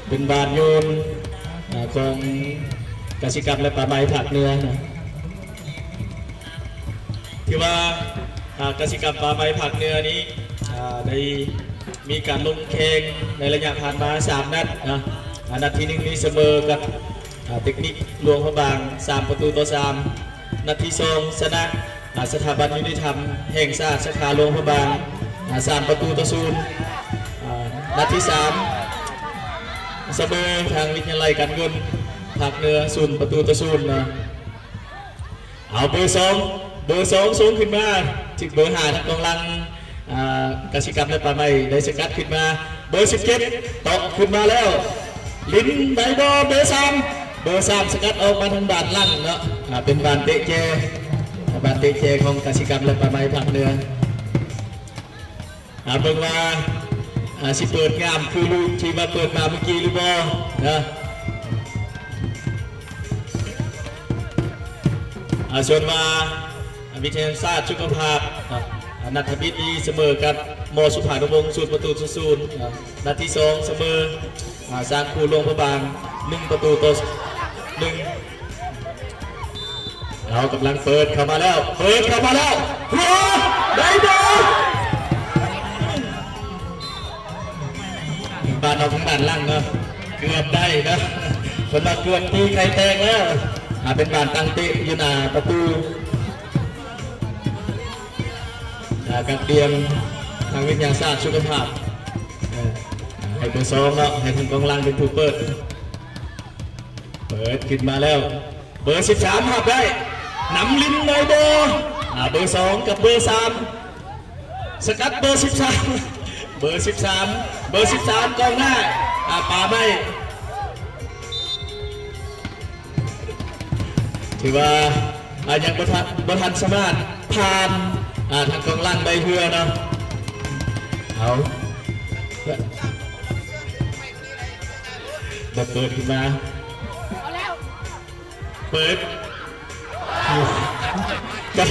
ເປັນບານໂຍນ ອ່າ ຂອງກະສິກຳ ແລະ ປ່າໄມ້ພາກເໜືອນະ ຖືວ່າ ອ່າ ກະສິກຳ ປ່າໄມ້ພາກເໜືອນີ້ ອ່າ ໄດ້ມີການລົງແຂ່ງໃນໄລຍະຜ່ານມາສາມນັດນະ ອ່າ ນັດທີໜຶ່ງນີ້ສະເໝີກັບ ອ່າ ເຕັກນິກຫຼວງພະບາງ ສາມປະຕູຕໍ່ສາມ ນັດທີສອງຊະນະ ອ່າ ສະຖາບັນຍຸຕິທຳແຫ່ງຊາດສາຂາຫຼວງພະບາງ ອ່າ ສາມປະຕູຕໍ່ສູນ ອ່າ ນັດທີສາມສະເໝີທາງວິທະຍາໄລການເງິນ ພາກເໜືອ ສູນປະຕູຕໍ່ສູນເນາະ. ເອົາ ເບີສອງ ເບີສອງສົ່ງຂຶ້ນມາ ຖືກເບີຫ້າ ທາງກອງຫຼັງ ອ່າ ກະສິກຳ ແລະ ປ່າໄມ້ ໄດ້ສະກັດຂຶ້ນມາ. ເບີສິບເຈັດ ເຕາະຂຶ້ນມາແລ້ວ ຫຼິ້ນໄດ້ບໍ່? ເບີສາມ ເບີສາມ ສະກັດອອກມາທາງດ້ານຫຼັງເນາະ. ອ່າ ເປັນບານເຕະແຈ ບານເຕະແຈຂອງກະສິກຳ ແລະ ປ່າໄມ້ ພາກເໜືອ. ອ່າ ເບິ່ງວ່າ ອ່າ ຊິເປີດງາມຄືລູກທີ່ວ່າເປີດມາເມື່ອກີ້ຫຼືບໍ່ນະ. ອ່າ ສ່ວນວ່າ ອ່າ ວິທະຍາສາດສຸຂະພາບ ອ່າ ນັດທະມິດນີ້ສະເໝີກັບ ມ ສຸພານຸວົງ ສູນປະຕູຕໍ່ສູນ. ອ່າ ນັດທີສອງສະເໝີ ອ່າ ຊ້າງຄູຫຼວງພະບາງ ໜຶ່ງປະຕູຕໍ່ໜຶ່ງ. ເອົາ ກຳລັງເປີດເຂົ້າມາແລ້ວ ເປີດເຂົ້າມາແລ້ວ ໂອ້ ໄດ້ບໍ່? ບານອອກທາງດ້ານຫຼັງເນາະ ເກືອບໄດ້ເນາະ ເພິ່ນວ່າເກືອບຕີໄຂ່ແຕກແລ້ວ. ອ່າ ເປັນບານຕັ້ງເຕະຢູ່ໜ້າປະຕູ ອ່າ ກັກຕຽມທາງວິທະຍາສາດສຸຂະພາບ. ເອີ ໃຫ້ເບີສອງເນາະ ໃຫ້ທາງກອງຫຼັງເປັນຜູ້ເປີດ ເປີດຂຶ້ນມາແລ້ວ ເບີສິບສາມຮັບໄດ້ ນຳຫຼິ້ນໄດ້ບໍ່? ອ່າ ເບີສອງກັບເບີສາມ ສະກັດເບີສິບສາມ ເບີສິບສາມ ເບີສິບສາມ ກອງໜ້າ ອ່າ ປາໄມ້ ຖືວ່າ ອ່າ ຍັງບໍ່ທັນ ບໍ່ທັນສາມາດຜ່ານ ອ່າ ທາງກອງຫຼັງໄດ້ເທື່ອເນາະ. ເອົາ ໄດ້ເປີດຂຶ້ນມາ ເປີດ ກະ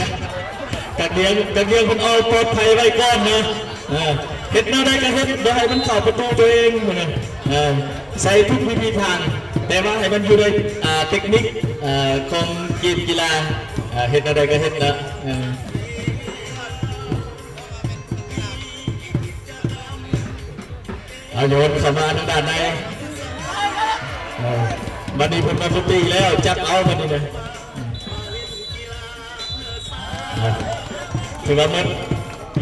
ກະດຽງ ກະດຽງເພິ່ນເອົາປອດໄພໄວ້ກ່ອນເນາະ. ເອີ ເຮັດແນວໃດກະເຮັດ ບໍ່ໃຫ້ມັນເຂົ້າປະຕູຕົວເອງ ເອີ ໃສ່ທຸກວິທີທາງ ແຕ່ວ່າໃຫ້ມັນຢູ່ໃນ ອ່າ ເຕັກນິກ ອ່າ ຂອງເກມກິລາ ອ່າ ເຮັດແນວໃດກະເຮັດເນາະ. ເອີ ເອົາ ໂຍນເຂົ້າມາທາງດ້ານໃນ ເອີ ບັດນີ້ເພິ່ນມາປຸກປີກແລ້ວ ຈັບເອົາບັດນີ້ນະ. ເອົາ ຖືວ່າໝົດ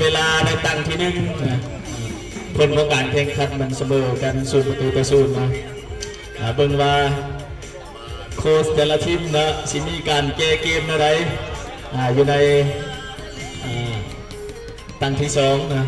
ເວລາໃນຕັ້ງທີໜຶ່ງນະ ຜົນຂອງການແຂ່ງຂັນມັນສະເໝີກັນ ສູນປະຕູຕໍ່ສູນນະ. ອ່າ ເບິ່ງວ່າໂຄຊແຕ່ລະທີມນະ ຊິມີການແກ້ເກມແນວໃດ ອ່າ ຢູ່ໃນ ອ່າ ຕັ້ງທີສອງນະ.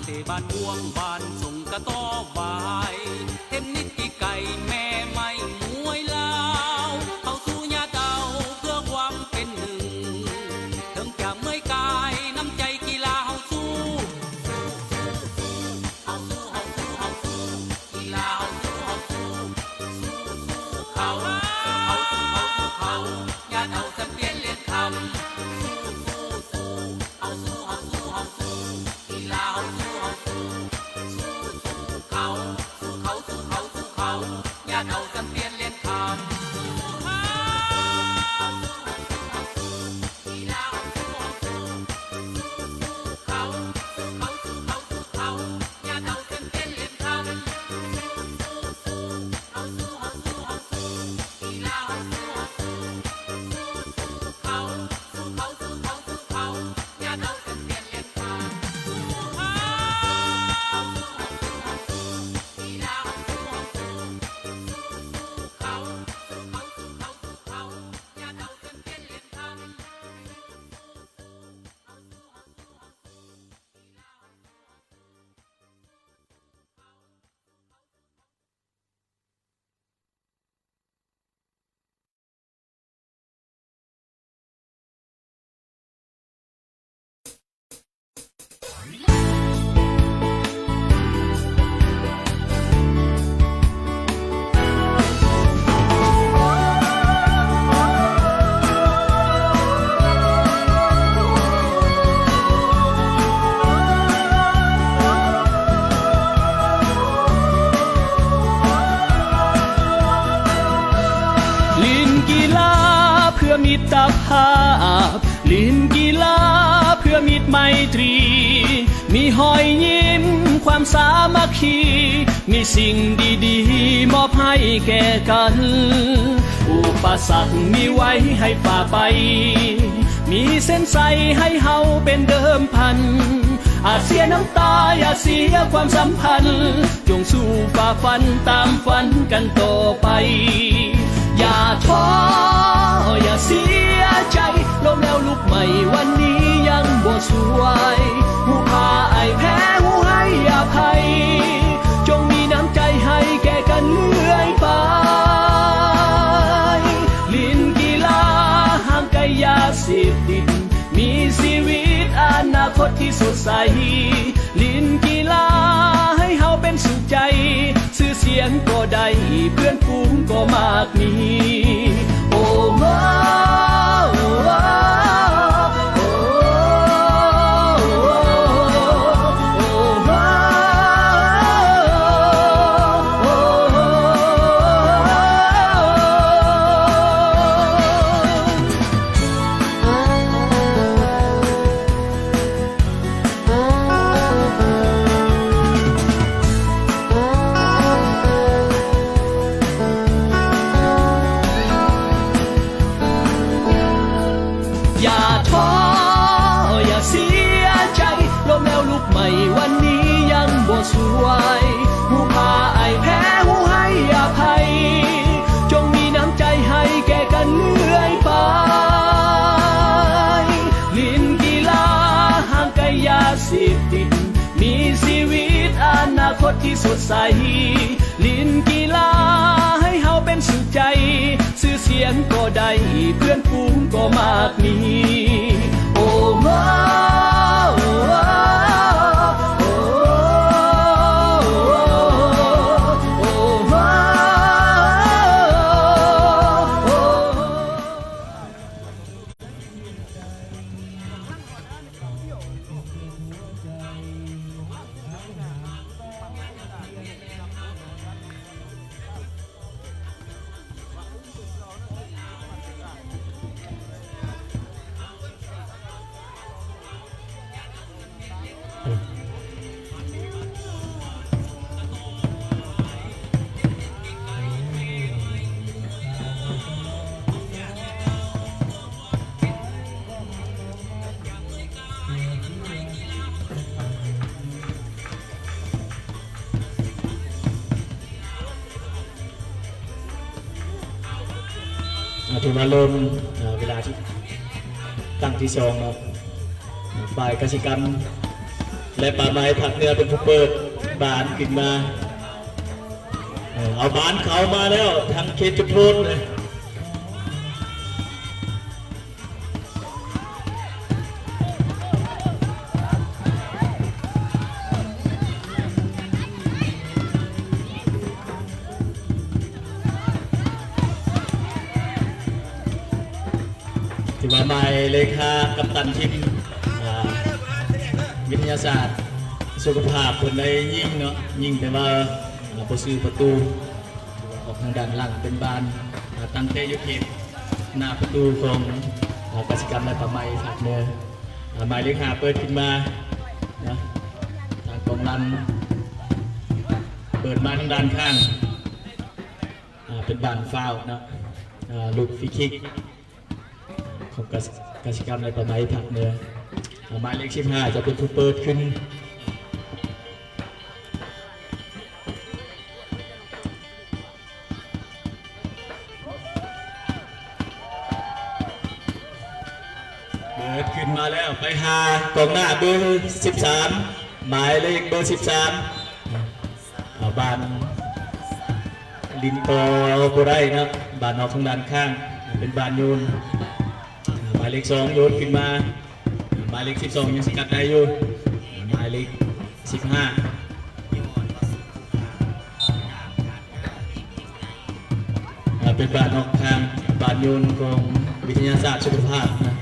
ເສບ້ານມ່ວງບ້ານສົງກະຕໍ່ວາຍ ເທັນນິດຕີໄກ່ແມ່ໄມ້ມວຍລາວ ເຂົ້າສູ່ຍາດເອົາເພື່ອຄວາມເປັນໜຶ່ງ ເຖິງຈະເມື່ອຍກາຍ ນ້ຳໃຈກິລາເຮົາສູ້ ສູ້ ສູ້ ເຮົາສູ້ ເຮົາສູ້ ເຮົາສູ້ ກິລາເຮົາສູ້ ເຮົາສູ້ ສູ້ ສູ້ ເຂົາ ສູ້ ເຂົາ ສູ້ ເຂົາ ສູ້ ເຂົາ ຍາດເອົາແຊມປຽນຫຼຽນຄຳ ສູ້ ສູ້ ສູ້ ເຮົາສູ້ ເຮົາສູ້ ເຮົາສູ້ ກິລາເຮົາສູ້ ເຮົາສູ້ ສູ້ ສູ້ ເຂົາ ສູ້ ເຂົາ ສູ້ ເຂົາ ສູ້ ເຂົາ ຍາດເອົາແຊມປຽນຫຼຽນຄຳ ສູ້ ເຮົາ ເຮົາສູ້ ເຮົາສູ້ ກິລາເຮົາສູ້ ເຮົາສູ້ ສູ້ ສູ້ ເຂົາ ສູ້ ເຂົາ ສູ້ ເຂົາ ຍາດເອົາແຊມປຽນຫຼຽນຄຳ ສູ້ ສູ້ ສູ້ ເຮົາສູ້ ເຮົາສູ້ ເຮົາສູ້ ຫຼິ້ນກິລາເພື່ອມິດຕະພາບ ຫຼິ້ນກິລາເພື່ອມິດໄມຕຣີ ມີຮອຍຍິ້ມຄວາມສາມັກຄີ ມີສິ່ງດີໆມອບໃຫ້ແກ່ກັນ ອຸປະສັກມີໄວ້ໃຫ້ຝ່າໄປ ມີເສັ້ນໄຊໃຫ້ເຮົາເປັນເດີມພັນ ອາດເສຍນ້ຳຕາ ຢ່າເສຍຄວາມສຳພັນ ຈົ່ງສູ້ຝ່າຟັນຕາມຝັນກັນຕໍ່ໄປ ຢ່າທໍ້ ຢ່າເສຍໃຈ ລົ້ມແລ້ວລຸກໃໝ່ ວັນນີ້ຍັງບໍ່ສວຍ ຮູ້ພ່າອາຍແພ້ ຮູ້ໃຫ້ອະໄພ ຈົ່ງມີນ້ຳໃຈໃຫ້ແກ່ກັນເລື້ອຍໄປ ຫຼິ້ນກິລາຫ່າງໄກຢາເສບຕິດ ມີຊີວິດອະນາຄົດທີ່ສົດໃສ ຫຼິ້ນກິລາໃຫ້ເຮົາເປັນສຸກໃຈ ຊື່ສຽງກໍໄດ້ ເພື່ອນຝູງກໍມາກມີ ໂອ້ໂຫ ຢ່າທໍ້ ຢ່າເສຍໃຈ ລົ້ມແລ້ວລຸກໃໝ່ ວັນນີ້ຍັງບໍ່ສວຍ ຮູ້ພ່າອາຍແພ້ ຮູ້ໃຫ້ອະໄພ ຈົ່ງມີນ້ຳໃຈໃຫ້ແກ່ກັນເລື້ອຍໄປ ຫຼິ້ນກິລາຫ່າງໄກຢາເສບຕິດ ມີຊີວິດອະນາຄົດທີ່ສົດໃສ ຫຼິ້ນກິລາໃຫ້ເຮົາເປັນສຸກໃຈ ຊື່ສຽງກໍໄດ້ ເພື່ອນຝູງກໍມາກມີ ໂອ້ໂຫ. ອ່າ ຖືວ່າເລີ່ມ ເອີ ເວລາທີ່ ຄັ້ງທີສອງເນາະ ຝ່າຍກະສິກຳ ແລະ ປ່າໄມ້ພາກເໜືອເປັນຜູ້ເປີດບານຂຶ້ນມາ. ເອີ ເອົາບານເຂົ້າມາແລ້ວ ທາງເຂດຈຸດໂທດເລີຍ. ຖືວ່າໝາຍເລກຫ້າ ກັບຕັນທີມ ອ່າ ວິທະຍາສາດສຸຂະພາບ ເພິ່ນໄດ້ຍິງເນາະ, ຍິງແຕ່ວ່າ ອ່າ ບໍ່ຊື່ປະຕູ ອອກທາງດ້ານຫຼັງເປັນບານ ອ່າ ຕັ້ງແຕ່ຢູ່ເຂດໜ້າປະຕູຂອງ ອ່າ ກະສິກຳ ແລະ ປ່າໄມ້ພາກເໜືອ. ອ່າ ໝາຍເລກຫ້າເປີດຂຶ້ນມານະ ທາງກອງຫຼັງເປີດມາທາງດ້ານຂ້າງ ອ່າ ເປັນບານຟາວເນາະ, ອ່າ ລູກຟຣີຄິກ ຂອງກະສິ ກະສິກຳ ແລະ ປ່າໄມ້ພາກເໜືອ. ໝາຍເລກສິບຫ້າ ຈະເປັນຜູ້ເປີດຂຶ້ນ. ເປີດຂຶ້ນມາແລ້ວ ໄປຫາກອງໜ້າເບີສິບສາມ ໝາຍເລກເບີສິບສາມ. ເອົາບານຫຼິ້ນຕໍ່ບໍ່ໄດ້ເນາະ, ບານອອກທາງດ້ານຂ້າງ ເປັນບານໂຍນ. ໝາຍເລກສອງໂຍນຂຶ້ນມາ, ໝາຍເລກສິບສອງຍັງສະກັດໄດ້ຢູ່, ໝາຍເລກສິບຫ້າ ເປັນບານອອກທາງ ບານໂຍນຂອງວິທະຍາສາດສຸຂະພາບນະ.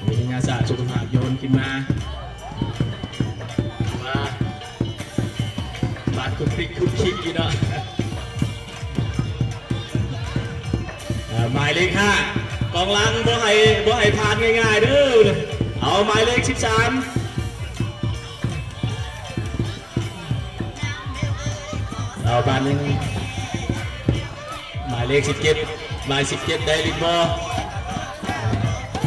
ວິທະຍາສາດສຸຂະພາບໂຍນຂຶ້ນມາ ຖືວ່າບາດຄຸກຄິກຄຸກຄິກຢູ່ເນາະ. ເອີ ໝາຍເລກຫ້າ ກອງຫຼັງບໍ່ໃຫ້ ບໍ່ໃຫ້ຜ່ານງ່າຍໆເດີ. ເອົາ ໝາຍເລກສິບສາມ ເອົາບານໜຶ່ງ ໝາຍເລກສິບເຈັດ ໝາຍສິບເຈັດໄດ້ລິດບໍ່?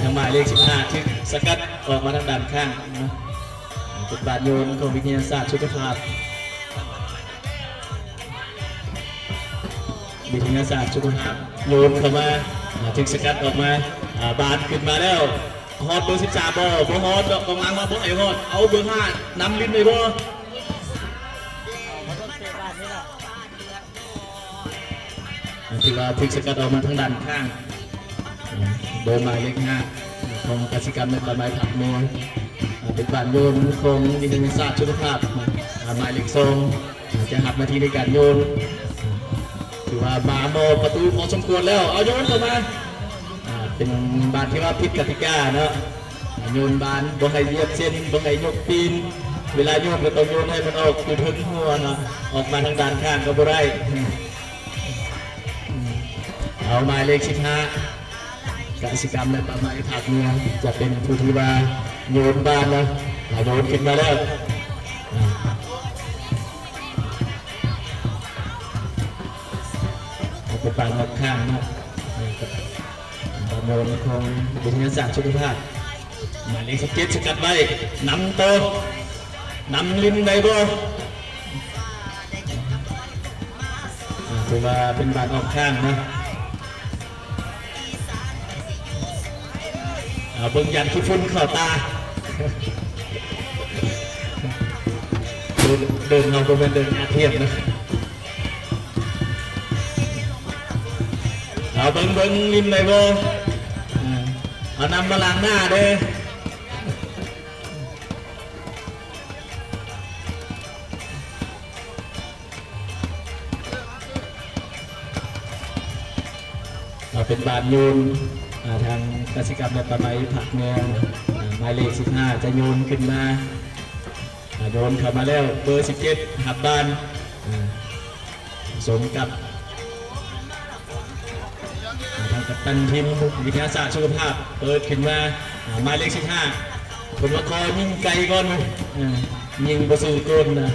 ທາງໝາຍເລກສິບຫ້າຖືກສະກັດອອກມາທາງດ້ານຂ້າງເນາະ. ເປັນບານໂຍນຂອງວິທະຍາສາດສຸຂະພາບ, ວິທະຍາສາດສຸຂະພາບໂຍນເຂົ້າມາ ຖືກສະກັດອອກມາ. ອາ ບານຂຶ້ນມາແລ້ວ ຮອດເບີສິບສາມບໍ່? ບໍ່ຮອດດອກ, ກອງຫຼັງວ່າບໍ່ໃຫ້ຮອດ. ເອົາ ເບີຫ້ານຳຫຼິ້ນໄດ້ບໍ່? ຖືວ່າຖືກສະກັດອອກມາທາງດ້ານຂ້າງ ໂດຍໝາຍເລກຫ້າຂອງກະສິກຳ ແລະ ປ່າໄມ້ພາກເໜືອ. ເປັນບານໂຍນຂອງວິທະຍາສາດສຸຂະພາບ. ໝາຍເລກສອງ ຈະຮັບໜ້າທີ່ໃນການໂຍນ. ຖືວ່າມາໝໍ້ປະຕູພໍສົມຄວນແລ້ວ. ເອົາໂຍນເຂົ້າມາ. ເປັນບານທີ່ວ່າຜິດກະຕິກາເນາະ. ໂຍນບານບໍ່ໃຫ້ຢຽບເສັ້ນ, ບໍ່ໃຫ້ຍົກຕີນ. ເວລາໂຍນກໍຕ້ອງໂຍນໃຫ້ມັນອອກຢູ່ເທິງຫົວເນາະ, ອອກມາທາງດ້ານຂ້າງກໍບໍ່ໄດ້. ເອົາ ໝາຍເລກສິບຫ້າ ກະສິກຳ ແລະ ປ່າໄມ້ພາກເໜືອ ຈະເປັນຜູ້ທີ່ວ່າໂຍນບານເນາະ. ໂຍນຂຶ້ນມາແລ້ວ. ເອົາໄປປານອອກຂ້າງເນາະ. ບານໂຍນຂອງວິທະຍາສາດສຸຂະພາບ. ໝາຍເລກສິບເຈັດ ສະກັດໄວ້. ນຳຕໍ່. ນຳຫຼິ້ນໄດ້ບໍ່? ອ່າ ຖືວ່າເປັນບານອອກຂ້າງເນາະ. ເອົາ ເບິ່ງຢ້ານຂີ້ຝຸ່ນເຂົ້າຕາ. ເດີ່ນ ເດີ່ນເຮົາບໍ່ແມ່ນເດີ່ນຍາທຽມນະ. ເອົາ ເບິ່ງ ເບິ່ງຫຼິ້ນໄດ້ບໍ່? ເອົາ ນຳມາລ້າງໜ້າເດີ້. ເອົາ ເປັນບານໂຍນ ອ່າ ທາງກະສິກຳ ແລະ ປ່າໄມ້ພາກເໜືອ. ອ່າ ໝາຍເລກສິບຫ້າ ຈະໂຍນຂຶ້ນມາ. ອ່າ ໂຍນເຂົ້າມາແລ້ວ ເບີສິບເຈັດ ຮັບບານ. ອ່າ ສົມກັບ ອ່າ ທາງກັບຕັນທີມວິທະຍາສາດສຸຂະພາບເປີດຂຶ້ນມາ. ອ່າ ໝາຍເລກສິບຫ້າ ເພິ່ນວ່າຂໍຍິງໄກກ່ອນ. ອ່າ ຍິງບໍ່ຊື່ໂກນນະ.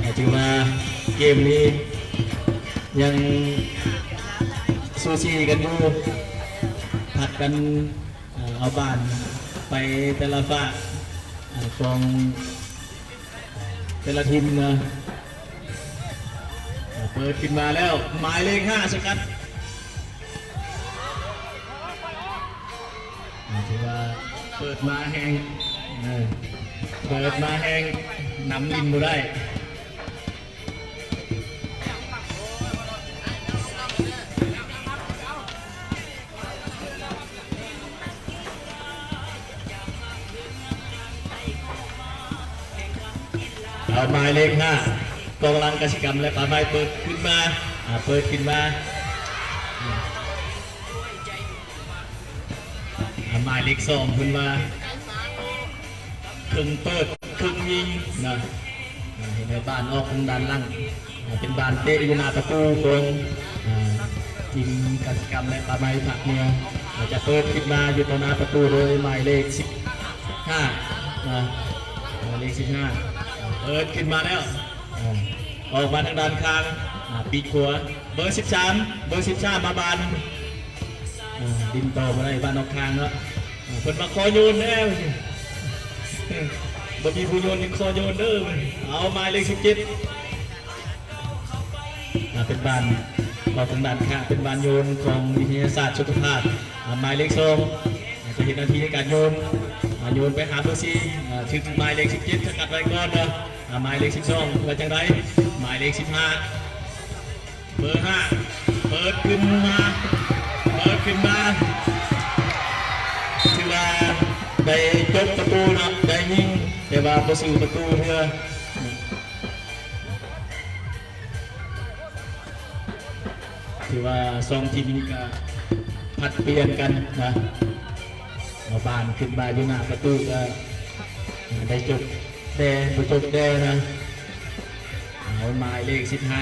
ອ່າ ຖືວ່າເກມນີ້ຍັງສູສີກັນຢູ່, ຜັດກັນ ເອົາ ເອົາບານໄປແຕ່ລະຟາກ ເອົາ ຂອງແຕ່ລະທີມນະ. ເອົາ ເປີດຂຶ້ນມາແລ້ວ ໝາຍເລກຫ້າ ສະກັດ. ເປີດມາແຮງ ເອີ ເປີດມາແຮງ ນຳຫຼິ້ນບໍ່ໄດ້. ເອົາ ໝາຍເລກຫ້າ ກອງຫຼັງກະສິກຳ ແລະ ປ່າໄມ້ ເປີດຂຶ້ນມາ ອາ ເປີດຂຶ້ນມາ ອາ ໝາຍເລກສອງ ເພິ່ນວ່າ ເຄິ່ງເປີດເຄິ່ງຍິງນະ ອາ ເຮັດໃຫ້ບານອອກທາງດ້ານຫຼັງ ອາ ເປັນບານເຕະຢູ່ໜ້າປະຕູຂອງ ອາ ທີມກະສິກຳ ແລະ ປ່າໄມ້ພາກເໜືອ ອາ ຈະເປີດຂຶ້ນມາຢູ່ຕໍ່ໜ້າປະຕູໂດຍໝາຍເລກສິບຫ້າ ນະ ໝາຍເລກສິບຫ້າ ເປີດຂຶ້ນມາແລ້ວ ອາ ອອກມາທາງດ້ານຂ້າງ ອາ ປີກຂວາ ເບີສິບສາມ ເບີສິບສາມ ມາບານ ອາ ດິນຕໍ່ບໍ່ໄດ້ ບານອອກຂ້າງເນາະ ອາ ເພິ່ນວ່າຂໍໂຍນແດ່ ບໍ່ມີຜູ້ໂຍນ ຂໍໂຍນເດີ ເອົາ ໝາຍເລກສິບເຈັດ ອາ ເປັນບານອອກທາງດ້ານຂ້າງ ເປັນບານໂຍນຂອງວິທະຍາສາດສຸຂະພາບ ອາ ໝາຍເລກສອງ ອາ ຈະເຮັດໜ້າທີ່ໃນການໂຍນ ອາ ໂຍນໄປຫາເບີສີ່ ອາ ຖືກໝາຍເລກສິບເຈັດ ສະກັດໄວ້ກ່ອນເນາະ ອາ ໝາຍເລກສິບສອງ ວ່າຈັ່ງໃດ ໝາຍເລກສິບຫ້າ ເບີຫ້າ ເປີດຂຶ້ນມາ ເປີດຂຶ້ນມາ ຖືວ່າໄດ້ຈົບປະຕູເນາະ ໄດ້ຍິງ ແຕ່ວ່າບໍ່ຊື່ປະຕູເທື່ອ ຖືວ່າສອງທີມນີ້ກະຜັດປ່ຽນກັນນະ ເອົາບານຂຶ້ນມາຢູ່ໜ້າປະຕູກະໄດ້ຈົບແດ່ ບໍ່ຈົບແດ່ນະ ເອົາ ໝາຍເລກສິບຫ້າ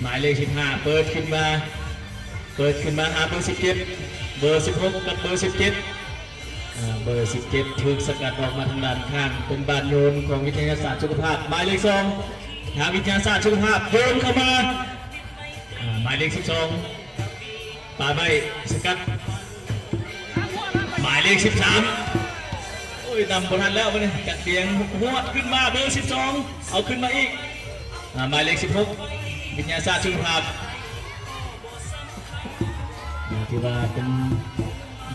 ໝາຍເລກສິບຫ້າ ເປີດຂຶ້ນມາ ເປີດຂຶ້ນມາຫາເບີສິບເຈັດ ເບີສິບຫົກ ກັບເບີສິບເຈັດ ອາ ເບີສິບເຈັດ ຖືກສະກັດອອກມາທາງດ້ານຂ້າງ ເປັນບານໂຍນຂອງວິທະຍາສາດສຸຂະພາບ ໝາຍເລກສອງ ທາງວິທະຍາສາດສຸຂະພາບໂຍນເຂົ້າມາ ອາ ໝາຍເລກສິບສອງ ປາໄມ້ສະກັດ ໝາຍເລກສິບສາມ ໂອ້ຍ ນຳບໍ່ທັນແລ້ວບັດນີ້ ກະຕຽງຫວດຂຶ້ນມາ ເບີສິບສອງ ເອົາຂຶ້ນມາອີກ ອາ ໝາຍເລກສິບຫົກ ວິທະຍາສາດສຸຂະພາບ ຖືວ່າເປັນ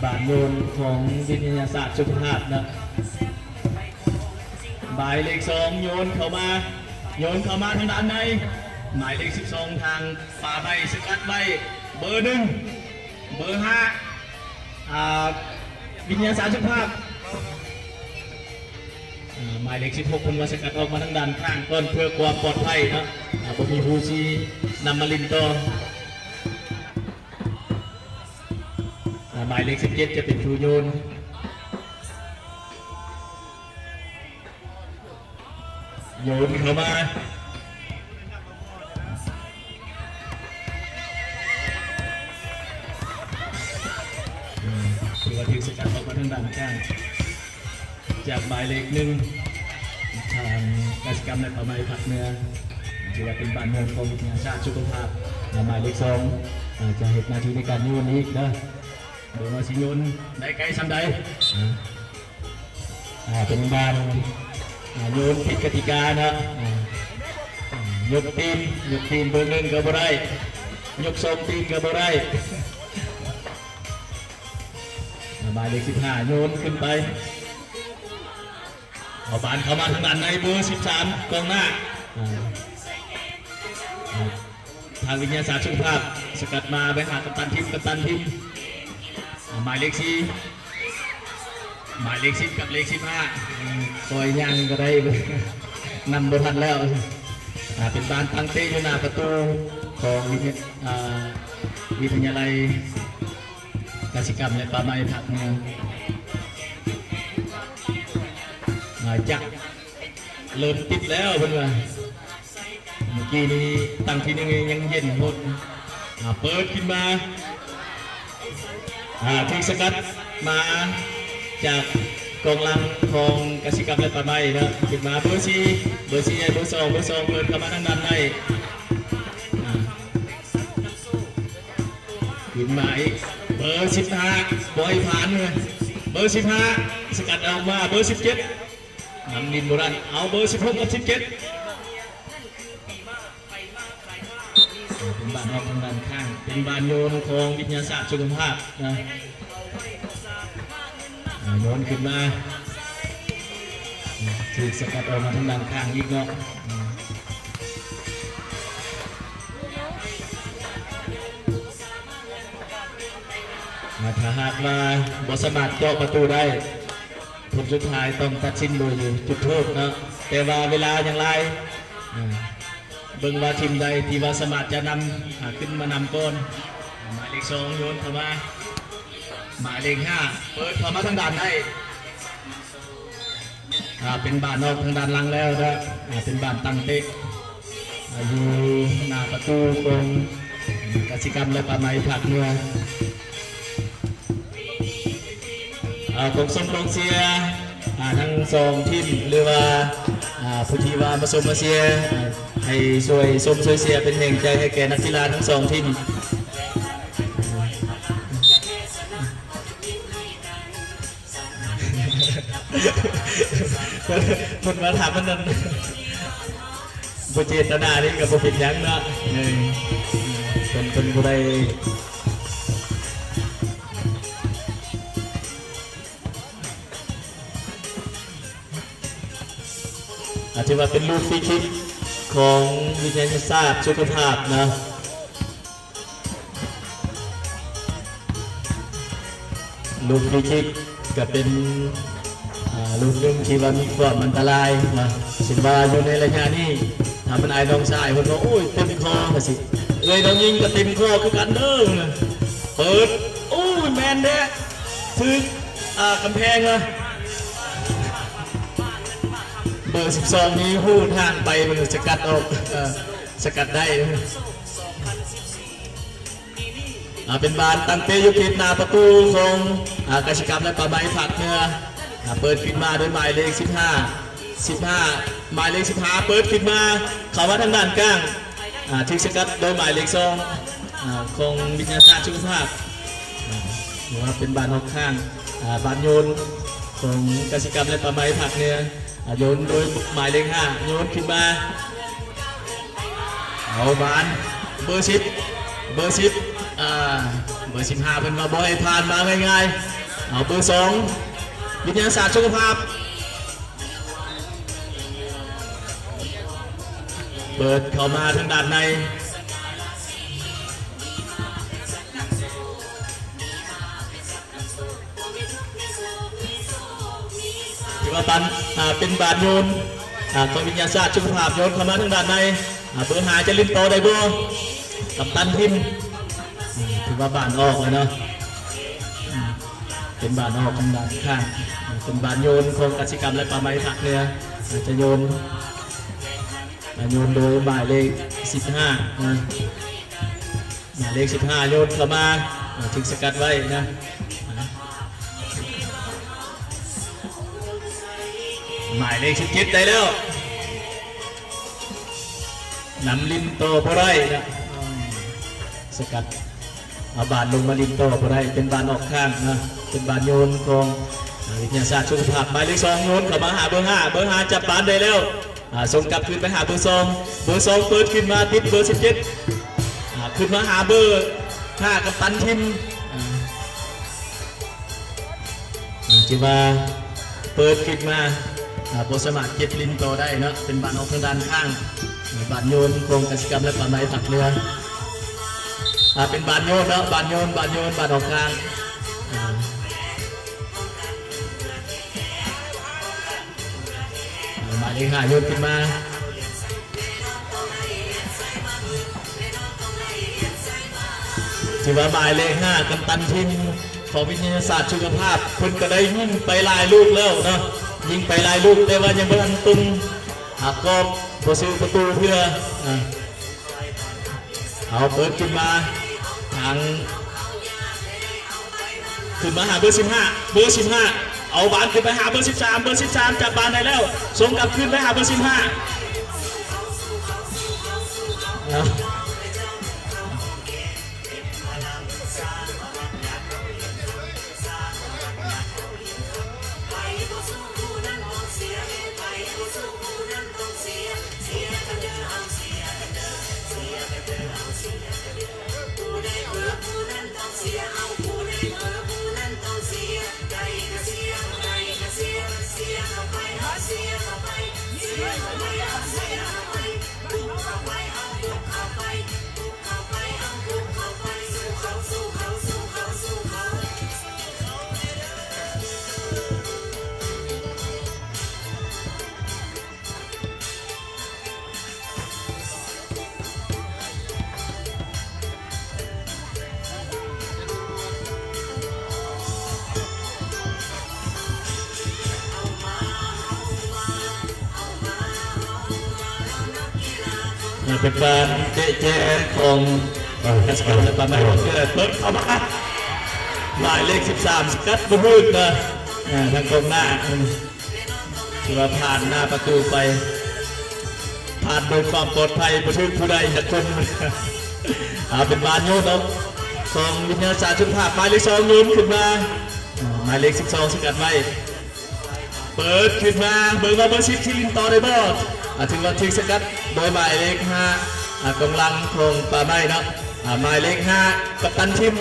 ບານໂຍນຂອງວິທະຍາສາດສຸຂະພາບນະ ໝາຍເລກສອງ ໂຍນເຂົ້າມາ ໂຍນເຂົ້າມາທາງດ້ານໃນ ໝາຍເລກສິບສອງ ທາງ ປາໄມ້ສະກັດໄວ້ ເບີໜຶ່ງ ເບີຫ້າ ອາ ວິທະຍາສາດສຸຂະພາບ ອາ ໝາຍເລກສິບຫົກ ເພິ່ນວ່າສະກັດອອກມາທາງດ້ານຂ້າງກ່ອນເພື່ອຄວາມປອດໄພເນາະ ອາ ບໍ່ມີຜູ້ຊີ້ນຳມາຫຼິ້ນຕໍ່ ອາ ໝາຍເລກສິບເຈັດ ຈະເປັນຜູ້ໂຍນ ໂຍນເຂົ້າມາ ອືມ ຖືວ່າຖືກສະກັດອອກມາທາງດ້ານຂ້າງ ຈາກໝາຍເລກໜຶ່ງ ທາງກະສິກຳ ແລະ ປ່າໄມ້ພາກເໜືອ ຖືວ່າເປັນບານໂຍນຂອງວິທະຍາສາດສຸຂະພາບ ແລະ ໝາຍເລກສອງ ອາ ຈະເຮັດໜ້າທີ່ໃນການໂຍນອີກເດີ ເບິ່ງວ່າຊິໂຍນໄດ້ໄກສ່ຳໃດ. ອ່າ ເປັນບານ ອ່າ ໂຍນຜິດກະຕິກາເນາະ. ອ່າ ຍົກຕີນ ຍົກຕີນເບີໜຶ່ງກໍບໍ່ໄດ້ ຍົກສອງຕີນກໍບໍ່ໄດ້. ອ່າ ໝາຍເລກສິບຫ້າໂຍນຂຶ້ນໄປ ເອົາບານເຂົ້າມາທາງດ້ານໃນ ເບີສິບສາມ ກອງໜ້າ. ອ່າ ອ່າ ທາງວິທະຍາສາດສຸຂະພາບສະກັດມາໄປຫາກັບຕັນທີມ ກັບຕັນທີມ ໝາຍເລກສີ່ ໝາຍເລກສິບກັບເລກສິບຫ້າ ອືມ ປ່ອຍຍ່າງກໍໄດ້ ນຳບໍ່ທັນແລ້ວ. ອ່າ ເປັນບານຕັ້ງເຕະຢູ່ໜ້າປະຕູຂອງວິທະຍາ ອ່າ ວິທະຍາໄລກະສິກຳ ແລະ ປ່າໄມ້ພາກເໜືອ. ອ່າ ຈັກເລີ່ມຕິດແລ້ວເພິ່ນວ່າ. ເມື່ອກີ້ນີ້ຕັ້ງທີໜຶ່ງຍັງເຢັນໂພດ. ອ່າ ເປີດຂຶ້ນມາ ອ່າ ຖືກສະກັດມາຈາກກອງຫຼັງຂອງກະສິກຳ ແລະ ປ່າໄມ້ເນາະ. ຂຶ້ນມາເບີສີ່ ເບີສີ່ໃຫຍ່ ເບີສອງ ເບີສອງ ເປີດເຂົ້າມາທາງດ້ານໃນ. ອ່າ ຂຶ້ນມາອີກ ເບີສິບຫ້າ ບໍ່ໃຫ້ຜ່ານເລີຍ. ເບີສິບຫ້າ ສະກັດອອກມາ ເບີສິບເຈັດ ນຳຫຼິ້ນບໍ່ໄດ້ ເອົາເບີສິບຫົກກັບສິບເຈັດ ເປັນບານອອກທາງດ້ານຂ້າງ ເປັນບານໂຍນຂອງວິທະຍາສາດສຸຂະພາບນະ. ໂຍນຂຶ້ນມາ ຖືກສະກັດອອກມາທາງດ້ານຂ້າງອີກເນາະ. ອ່າ ຖ້າຫາກວ່າບໍ່ສາມາດເຈາະປະຕູໄດ້ ຜົນສຸດທ້າຍຕ້ອງຕັດສິນໂດຍຈຸດໂທດເນາະ, ແຕ່ວ່າເວລາຍັງຫຼາຍ. ອ່າ ເບິ່ງວ່າທີມໃດທີ່ວ່າສາມາດຈະນຳ ອ່າ ຂຶ້ນມານຳກ່ອນ. ໝາຍເລກສອງໂຍນເຂົ້າມາ, ໝາຍເລກຫ້າເປີດເຂົ້າມາທາງດ້ານໃນ. ອ່າ ເປັນບານອອກທາງດ້ານຫຼັງແລ້ວເນາະ. ອ່າ ເປັນບານຕັ້ງເຕະ ອ່າ ຢູ່ໜ້າປະຕູຂອງກະສິກຳ ແລະ ປ່າໄມ້ພາກເໜືອ. ອ່າ ກອງຊົມກອງເຊຍ ອ່າ ທັງສອງທີມ ຫຼືວ່າ ອ່າ ຜູ້ທີ່ວ່າມາຊົມມາເຊຍ ອ່າ ໃຫ້ຊ່ວຍຊົມຊ່ວຍເຊຍ ເປັນແຮງໃຈໃຫ້ແກ່ນັກກິລາທັງສອງທີມ. ເພິ່ນ ເພິ່ນມາຖາມມັນນັ້ນ ບໍ່ເຈດຕະນານີ້ກໍບໍ່ເປັນຫຍັງເນາະ. ເອີ ເພິ່ນ ເພິ່ນບໍ່ໄດ້ ອາດຈະວ່າເປັນລູກຟຣີຄິກຂອງວິທະຍາສາດສຸຂະພາບເນາະ. ລູກຟຣີຄິກກໍເປັນ ອ່າ ລູກໜຶ່ງທີ່ວ່າມີຄວາມອັນຕະລາຍເນາະ. ເຊັ່ນວ່າຢູ່ໃນໄລຍະນີ້ ຖ້າມັນອ້າຍນ້ອງຊາຍເພິ່ນວ່າ ໂອ້ຍ ເຕັມຄໍວ່າຊີ້ ເອື້ອຍນ້ອງຍິງກໍເຕັມຄໍຄືກັນເດີ. ເປີດ ໂອ້ຍ ແມ່ນແທ້ ຖືກ ອ່າ ກຳແພງນະ. ເບີສິບສອງນີ້ຮູ້ທາງໄປ ມັນສະກັດອອກ ເອີ ສະກັດໄດ້. ອ່າ ເປັນບານຕັ້ງເຕະຢູ່ເຂດໜ້າປະຕູຂອງ ອ່າ ກະສິກຳ ແລະ ປ່າໄມ້ພາກເໜືອ. ອ່າ ເປີດຂຶ້ນມາໂດຍໝາຍເລກສິບຫ້າ ສິບຫ້າ ໝາຍເລກສິບຫ້າ ເປີດຂຶ້ນມາ ເຂົ້າມາທາງດ້ານກາງ. ອ່າ ຖືກສະກັດໂດຍໝາຍເລກສອງ ອ່າ ຂອງວິທະຍາສາດສຸຂະພາບ. ອ່າ ຖືວ່າເປັນບານອອກຂ້າງ ອ່າ ບານໂຍນຂອງກະສິກຳ ແລະ ປ່າໄມ້ພາກເໜືອ. ອ່າ ໂຍນໂດຍໝາຍເລກຫ້າ ໂຍນຂຶ້ນມາ ເອົາບານ ເບີສິບ ເບີສິບ ອ່າ ເບີສິບຫ້າ ເພິ່ນວ່າບໍ່ໃຫ້ຜ່ານມາງ່າຍໆ. ເອົາເບີສອງ ວິທະຍາສາດສຸຂະພາບ ເປີດເຂົ້າມາທາງດ້ານໃນ. ຖືວ່າບານ ອ່າ ເປັນບານໂຍນ ອ່າ ຂອງວິທະຍາສາດສຸຂະພາບ ໂຍນເຂົ້າມາທາງດ້ານໃນ. ອ່າ ເບີຫ້າຈະຫຼິ້ນຕໍ່ໄດ້ບໍ່ ກັບຕັນທີມ. ອືມ ຖືວ່າບານອອກແລ້ວເນາະ. ອືມ ເປັນບານອອກທາງດ້ານຂ້າງ. ເປັນບານໂຍນຂອງກະສິກຳ ແລະ ປ່າໄມ້ພາກເໜືອ ຈະໂຍນ ອ່າ ໂຍນໂດຍໝາຍເລກສິບຫ້ານະ. ໝາຍເລກສິບຫ້າໂຍນເຂົ້າມາ ຖືກສະກັດໄວ້ນະ. ໝາຍເລກສິບເຈັດໄດ້ແລ້ວ ນຳຫຼິ້ນຕໍ່ບໍ່ໄດ້ນະ. ສະກັດ ເອົາບານລົງມາຫຼິ້ນຕໍ່ບໍ່ໄດ້ ເປັນບານອອກຂ້າງນະ. ເປັນບານໂຍນຂອງວິທະຍາສາດສຸຂະພາບ. ໝາຍເລກສອງໂຍນເຂົ້າມາຫາເບີຫ້າ ເບີຫ້າຈັບບານໄດ້ແລ້ວ. ອ່າ ສົ່ງກັບຄືນໄປຫາເບີສອງ ເບີສອງເປີດຂຶ້ນມາຕິດເບີສິບເຈັດ ອ່າ ຂຶ້ນມາຫາເບີຫ້າ ກັບຕັນທີມ. ອ່າ ອ່າ ຖືວ່າເປີດຂຶ້ນມາ ອ່າ ບໍ່ສາມາດເກັບຫຼິ້ນຕໍ່ໄດ້ເນາະ. ເປັນບານອອກທາງດ້ານຂ້າງ ອ່າ ບານໂຍນຂອງກະສິກຳ ແລະ ປ່າໄມ້ພາກເໜືອ. ອ່າ ເປັນບານໂຍນເນາະ ບານໂຍນ ບານໂຍນ ບານອອກຂ້າງ. ອ່າ ໝາຍເລກຫ້າໂຍນຂຶ້ນມາ ຖືວ່າໝາຍເລກຫ້າ ກັບຕັນທີມຂອງວິທະຍາສາດສຸຂະພາບ ເພິ່ນກໍໄດ້ຍິງໄປຫຼາຍລູກແລ້ວເນາະ ຍິງໄປຫຼາຍລູກ ແຕ່ວ່າຍັງບໍ່ທັນຕົງ ຫາກອບ ບໍ່ຊື່ປະຕູເທື່ອ. ເອົາເປີດຂຶ້ນມາທາງ ຂຶ້ນມາຫາເບີສິບຫ້າ ເບີສິບຫ້າ ເອົາບານຂຶ້ນໄປຫາເບີສິບສາມ ເບີສິບສາມຈັບບານໄດ້ແລ້ວ ສົ່ງກັບຄືນໄປຫາເບີສິບຫ້າ. ເອົາ ເປັນການເຕະແຈຂອງ ເອີ ກະສິກຳ ແລະ ປ່າໄມ້ ເພື່ອເປີດເຂົ້າມາ ໝາຍເລກສິບສາມ ສະກັດບໍ່ຖືກນະ ເອີ ທາງກອງໜ້າ ຖືວ່າຜ່ານໜ້າປະຕູໄປ ຜ່ານໂດຍຄວາມປອດໄພ ບໍ່ຖືກຜູ້ໃດຈັກຄົນ. ເອົາ ເປັນບານໂຍນອອກຂອງວິທະຍາສາດສຸຂະພາບ ໝາຍເລກສອງໂຍນຂຶ້ນມາ ໝາຍເລກສິບສອງ ສະກັດໄວ້ ເປີດຂຶ້ນມາ ເບິ່ງວ່າເບີສິບຊິຫຼິ້ນຕໍ່ໄດ້ບໍ່? ອາ ຖືວ່າຖືກສະກັດໂດຍໝາຍເລກຫ້າ ອາ ກອງຫຼັງຂອງປ່າໄມ້ເນາະ ອາ ໝາຍເລກຫ້າ ກັບຕັນທີມ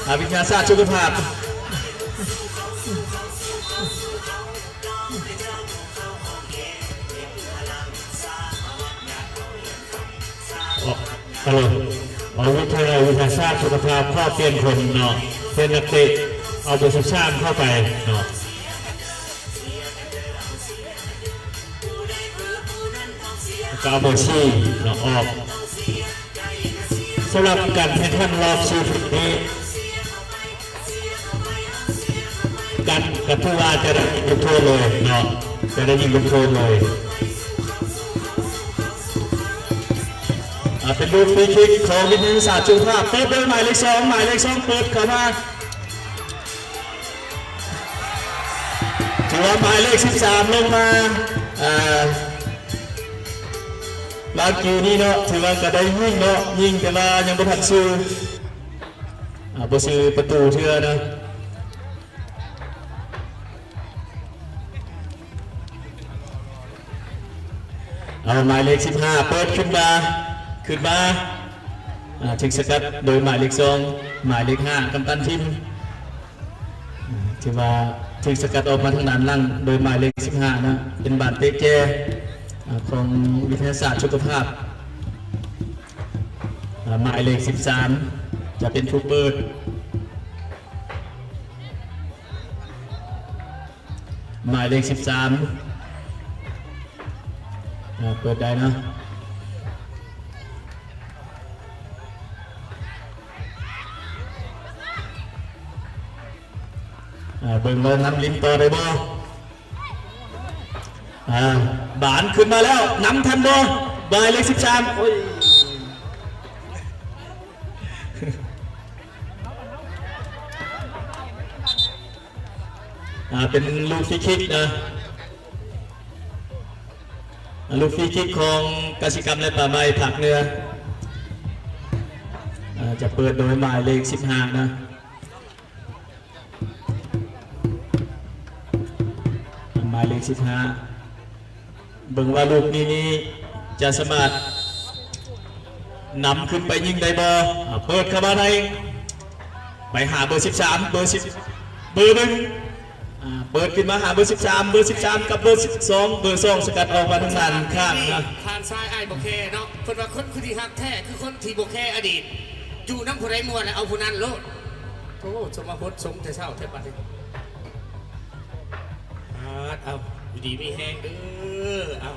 ອາ ວິທະຍາສາດສຸຂະພາບ. ອາ ອາ ວິທະຍາໄລວິທະຍາສາດສຸຂະພາບ ຂໍປ່ຽນຄົນເນາະ ປ່ຽນນັກເຕະ ເອົາເບີສິບສາມເຂົ້າໄປເນາະ ແລ້ວກໍເອົາເບີສີ່ເນາະອອກ. ສຳລັບການແຂ່ງຂັນລອບສີ່ທີມນີ້ ກັນ ກໍຖືວ່າຈະໄດ້ຍິງລູກໂທດເລີຍເນາະ ຈະໄດ້ຍິງລູກໂທດເລີຍ. ອາ ເປັນລູກຟຣີຄິກຂອງວິທະຍາສາດສຸຂະພາບ ເປີດໂດຍໝາຍເລກສອງ ໝາຍເລກສອງເປີດເຂົ້າມາ ຖືວ່າໝາຍເລກສິບສາມລົງມາ ອາ ວາງກີນີ້ເນາະ ຖືວ່າກໍໄດ້ຍິງເນາະ ຍິງແຕ່ວ່າຍັງບໍ່ທັນຊື່ ອາ ບໍ່ຊື່ປະຕູເທື່ອນະ. ເອົາ ໝາຍເລກສິບຫ້າເປີດຂຶ້ນມາ ຂຶ້ນມາ ອາ ຖືກສະກັດໂດຍໝາຍເລກສອງ ໝາຍເລກຫ້າ ກັບຕັນທີມ ອາ ຖືວ່າຖືກສະກັດອອກມາທາງດ້ານຫຼັງໂດຍໝາຍເລກສິບຫ້ານະ ເປັນບານເຕະແຈ ອາ ຂອງວິທະຍາສາດສຸຂະພາບ. ອາ ໝາຍເລກສິບສາມ ຈະເປັນຜູ້ເປີດ ໝາຍເລກສິບສາມ ອາ ເປີດໄດ້ເນາະ ອາ ເບິ່ງວ່ານຳຫຼິ້ນຕໍ່ໄດ້ບໍ່? ອາ ບານຂຶ້ນມາແລ້ວ ນຳທັນບໍ່? ໝາຍເລກສິບສາມ ໂອ້ຍ ອາ ເປັນລູກຟຣີຄິກນະ ອາ ລູກຟຣີຄິກຂອງກະສິກຳ ແລະ ປ່າໄມ້ພາກເໜືອ ອາ ຈະເປີດໂດຍໝາຍເລກສິບຫ້ານະ. ໝາຍເລກສິບຫ້າ ເບິ່ງວ່າລູກນີ້ນີ້ຈະສາມາດນຳຂຶ້ນໄປຍິງໄດ້ບໍ່? ອາ ເປີດເຂົ້າມາໃນ ໄປຫາເບີສິບສາມ ເບີສິບ ເບີໜຶ່ງ ອາ ເປີດຂຶ້ນມາຫາເບີສິບສາມ ເບີສິບສາມ ກັບເບີສິບສອງ ເບີສອງສະກັດອອກມາທາງດ້ານຂ້າງນະ. ທ່ານຊາຍອ້າຍບໍ່ແຄເນາະ ເພິ່ນວ່າຄົນທີ່ຮັກແທ້ຄືຄົນທີ່ບໍ່ແຄອະດີດ ຢູ່ນຳຜູ້ໃດມ່ວນແລ້ວເອົາຜູ້ນັ້ນໂລດ. ໂອ້ ສົມມາຫົດສົງແຕ່ເຊົ້າແທ້ບັດນີ້ ອາດ ເອົາ ຢູ່ດີມີແຮງເດີ ເອົາ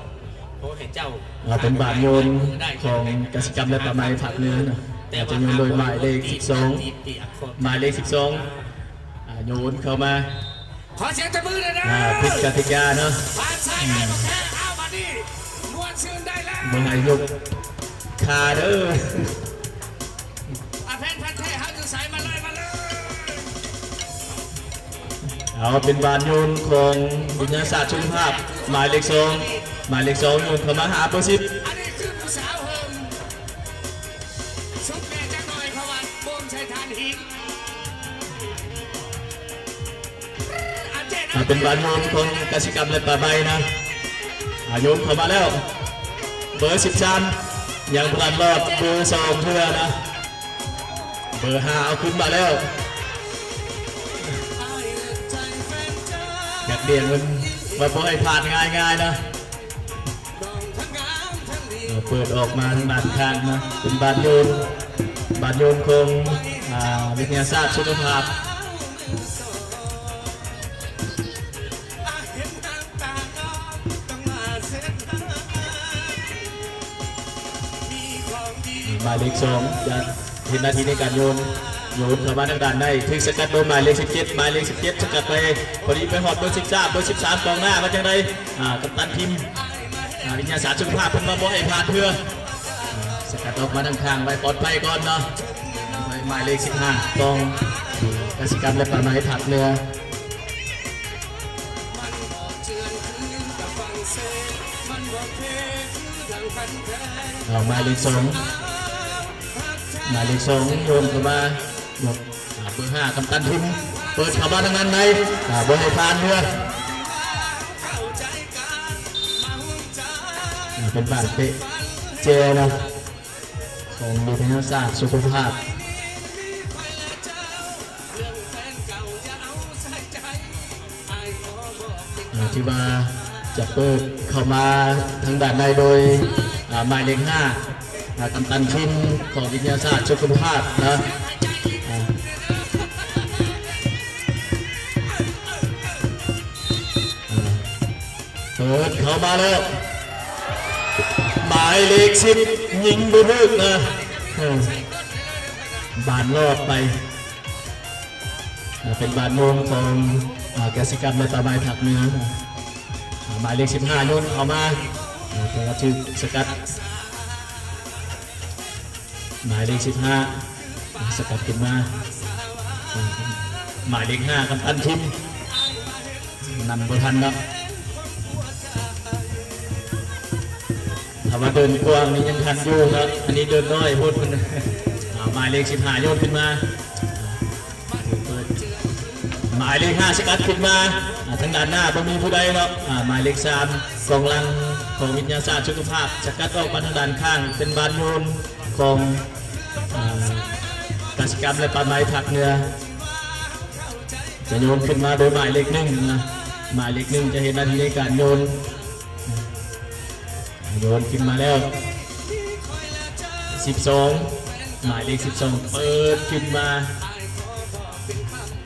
ຂໍໃຫ້ເຈົ້າ ເອົາ ເປັນບານໂຍນຂອງກະສິກຳ ແລະ ປ່າໄມ້ພາກເໜືອນະ ອາດຈະໂຍນໂດຍໝາຍເລກສິບສອງ ໝາຍເລກສິບສອງ ອາ ໂຍນເຂົ້າມາ ຂໍສຽງຕົບມືແດ່ເດີ ອາ ຜິດກະຕິກາເນາະ ຜ່ານສາຍ ອືມ ອ້າຍບໍ່ແຄ ເອົາ ບັດນີ້ມ່ວນຊື່ນໄດ້ແລ້ວ ບໍ່ໃຫ້ຍົກຂາເດີ. ອາ ແຟນພັນແທ້ເຮົາຢູ່ໃສ ມາເລີຍ ມາເລີຍ. ເອົາ ເປັນບານໂຍນຂອງວິທະຍາສາດສຸຂະພາບ ໝາຍເລກສອງ ໝາຍເລກສອງໂຍນເຂົ້າມາຫາເບີສິບ ອັນນີ້ຄືຜູ້ສາວເຫິງ ສຸກແດ່ຈັກໜ່ອຍ ເພາະວ່າບົ່ມໃສ່ຖ່ານຫີນ. ອາ ເປັນບານໂຍນຂອງກະສິກຳ ແລະ ປ່າໄມ້ນະ ອາ ໂຍນເຂົ້າມາແລ້ວ ເບີສິບສາມ ຍັງບໍ່ທັນລອດເບີສອງເທື່ອນະ ເບີຫ້າເອົາຂຶ້ນມາແລ້ວ ຢາກດຽງເພິ່ນວ່າບໍ່ໃຫ້ພາດງ່າຍໆນະ. ເປີດອອກມາທາງດ້ານຂ້າງນະ ເປັນບານໂຍນ ບານໂຍນຂອງ ອາ ວິທະຍາສາດສຸຂະພາບ ໝາຍເລກສອງຈະເຮັດໜ້າທີ່ໃນການໂຍນ ໂຍນເຂົ້າມາທາງດ້ານໃນ ຖືກສະກັດໂດຍໝາຍເລກສິບເຈັດ ໝາຍເລກສິບເຈັດສະກັດໄປ ພໍດີໄປຮອດເບີສິບສາມ ເບີສິບສາມ ກອງໜ້າວ່າຈັ່ງໃດ ອາ ກັບຕັນທີມ ອາ ວິທະຍາສາດສຸຂະພາບ ເພິ່ນວ່າບໍ່ໃຫ້ພາດເທື່ອ ສະກັດອອກມາທາງຂ້າງໄວ້ປອດໄພກ່ອນເນາະ ໄວ້ໝາຍເລກສິບຫ້າ ຂອງກະສິກຳ ແລະ ປ່າໄມ້ພາກເໜືອ. ເອົາ ໝາຍເລກສອງ ໝາຍເລກສອງໂຍນເຂົ້າມາ ອາ ເບີຫ້າ ກຳຕັນທິມ ເປີດເຂົ້າມາທາງດ້ານໃນ ອາ ບໍ່ໃຫ້ຜ່ານເທື່ອ ອາ ເປັນບານເຕະແຈນະ ຂອງວິທະຍາສາດສຸຂະພາບ. ອ່າ ທີ່ວ່າຈະເປີດເຂົ້າມາທາງດ້ານໃນໂດຍ ອ່າ ໝາຍເລກຫ້າ ອ່າ ກຳຕັນທີມຂອງວິທະຍາສາດສຸຂະພາບນະ ອ່າ ອ່າ ເປີດເຂົ້າມາແລ້ວ ໝາຍເລກສິບ ຍິງບໍ່ຖືກນະ ເອີ ບານລອດໄປ. ເປັນບານໂຍນຂອງ ອາ ກະສິກຳ ແລະ ປ່າໄມ້ພາກເໜືອ ອາ ໝາຍເລກສິບຫ້າ ໂຍນເຂົ້າມາ ອາ ແຕ່ວ່າຖືກສະກັດ ໝາຍເລກສິບຫ້າ ສະກັດຂຶ້ນມາ ໝາຍເລກຫ້າ ກຳຕັນທີມ ນຳບໍ່ທັນເນາະ ຖ້າວ່າເດີນກວ້າງນີ້ຍັງທັນຢູ່ເນາະ ອັນນີ້ເດີນນ້ອຍໂພດ ເພິ່ນ ອາ ໝາຍເລກສິບຫ້າ ໂຍນຂຶ້ນມາ ໝາຍເລກຫ້າ ສະກັດຂຶ້ນມາ ອາ ທາງດ້ານໜ້າບໍ່ມີຜູ້ໃດເນາະ ອາ ໝາຍເລກສາມ ກອງຫຼັງຂອງວິທະຍາສາດສຸຂະພາບ ສະກັດອອກມາທາງດ້ານຂ້າງ ເປັນບານໂຍນຂອງ ອາ ກະສິກຳ ແລະ ປ່າໄມ້ພາກເໜືອ. ຈະໂຍນຂຶ້ນມາໂດຍໝາຍເລກໜຶ່ງນະ ໝາຍເລກໜຶ່ງຈະເຮັດໜ້າທີ່ໃນການໂຍນ ໂຍນຂຶ້ນມາແລ້ວ ສິບສອງ ໝາຍເລກສິບສອງ ເປີດຂຶ້ນມາ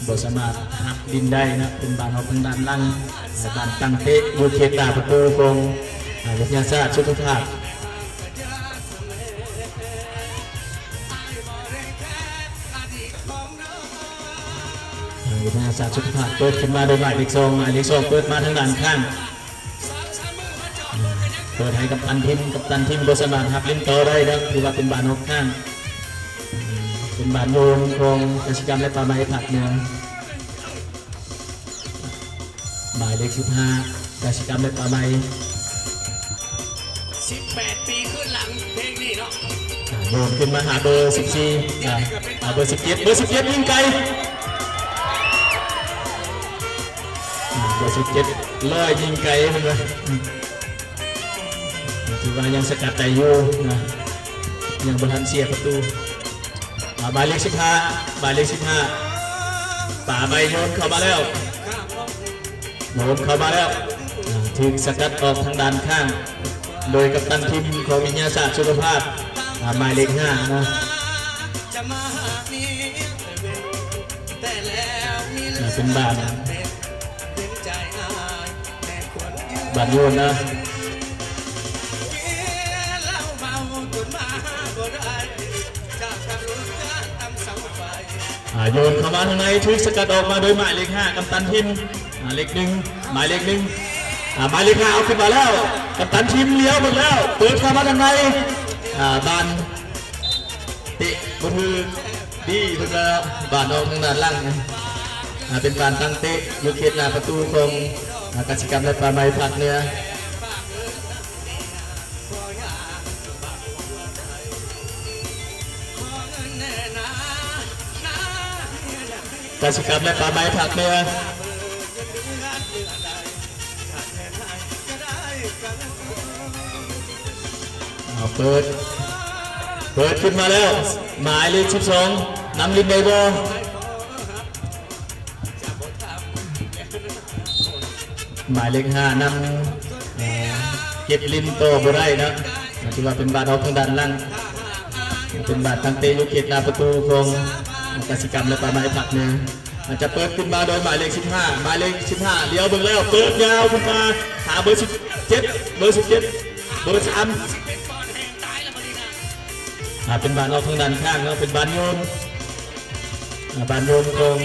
ບໍ່ສາມາດຮັບດິນໄດ້ນະ ເປັນບານອອກທາງດ້ານຫຼັງ ບານຕັ້ງເຕະຢູ່ເຂດໜ້າປະຕູຂອງ ອາ ວິທະຍາສາດສຸຂະພາບ. ວິທະຍາສາດສຸຂະພາບເປີດຂຶ້ນມາໂດຍໝາຍເລກສອງ ໝາຍເລກສອງເປີດມາທາງດ້ານຂ້າງ ເປີດໃຫ້ກັບຕັນທີມ ກັບຕັນທີມບໍ່ສາມາດຮັບຫຼິ້ນຕໍ່ໄດ້ເນາະ ຖືວ່າເປັນບານອອກຂ້າງ ເປັນບານໂຍນຂອງກະສິກຳ ແລະ ປ່າໄມ້ພາກເໜືອ. ໝາຍເລກສິບຫ້າ ກະສິກຳ ແລະ ປ່າໄມ້ ສິບແປດປີຄືນຫຼັງ ເພງນີ້ເນາະ ອ່າ ໂຍນຂຶ້ນມາຫາເບີສິບສີ່ ອ່າ ເອົາເບີສິບເຈັດ ເບີສິບເຈັດຍິງໄກ ອ່າ ເບີສິບເຈັດ ລອຍຍິງໄກເພິ່ນວ່າ ຖືວ່າຍັງສະກັດໄດ້ຢູ່ນະ ຍັງບໍ່ທັນເສຍປະຕູ. ອ່າ ໝາຍເລກສິບຫ້າ ໝາຍເລກສິບຫ້າ ປາໄປໂຍນເຂົ້າມາແລ້ວ ໂຍນເຂົ້າມາແລ້ວ ອ່າ ຖືກສະກັດອອກທາງດ້ານຂ້າງ ໂດຍກັບຕັນທີມຂອງວິທະຍາສາດສຸຂະພາບ ອ່າ ໝາຍເລກຫ້ານະ ອ່າ ເປັນບານ ບານໂຍນນະ ອ່າ ໂຍນເຂົ້າມາທາງໃນ ຖືກສະກັດອອກມາໂດຍໝາຍເລກຫ້າ ກັບຕັນທີມ ອ່າ ເລກໜຶ່ງ ໝາຍເລກໜຶ່ງ ອ່າ ໝາຍເລກຫ້າເອົາຂຶ້ນມາແລ້ວ ກັບຕັນທີມຫຼຽວເບິ່ງແລ້ວ ເປີດເຂົ້າມາທາງໃນ ອ່າ ບານເຕະບໍ່ຖືກ ດີເພິ່ນວ່າບານອອກທາງດ້ານຫຼັງ ອ່າ ເປັນບານຕັ້ງເຕະຢູ່ເຂດໜ້າປະຕູຂອງ ອ່າ ກະສິກຳ ແລະ ປ່າໄມ້ພາກເໜືອ ກະສິກຳ ແລະ ປ່າໄມ້ພາກເໜືອ. ເອົາ ເປີດ ເປີດຂຶ້ນມາແລ້ວ ໝາຍເລກສິບສອງ ນຳຫຼິ້ນໄດ້ບໍ່? ໝາຍເລກຫ້າ ນຳ ເກັບຫຼິ້ນຕໍ່ບໍ່ໄດ້ນະ ຖືວ່າເປັນບານອອກທາງດ້ານຫຼັງ ເປັນບານຕັ້ງເຕະຢູ່ເຂດໜ້າປະຕູຂອງກະສິກຳ ແລະ ປ່າໄມ້ພາກເໜືອ. ອາດຈະເປີດຂຶ້ນມາໂດຍໝາຍເລກສິບຫ້າ ໝາຍເລກສິບຫ້າ ຫຼຽວເບິ່ງແລ້ວ ເປີດຍາວຂຶ້ນມາຫາເບີສິບເຈັດ ເບີສິບເຈັດ ເບີສາມ ອ່າ ເປັນບານອອກທາງດ້ານຂ້າງເນາະ ເປັນບານໂຍນ ອ່າ ບານໂຍນຂອງ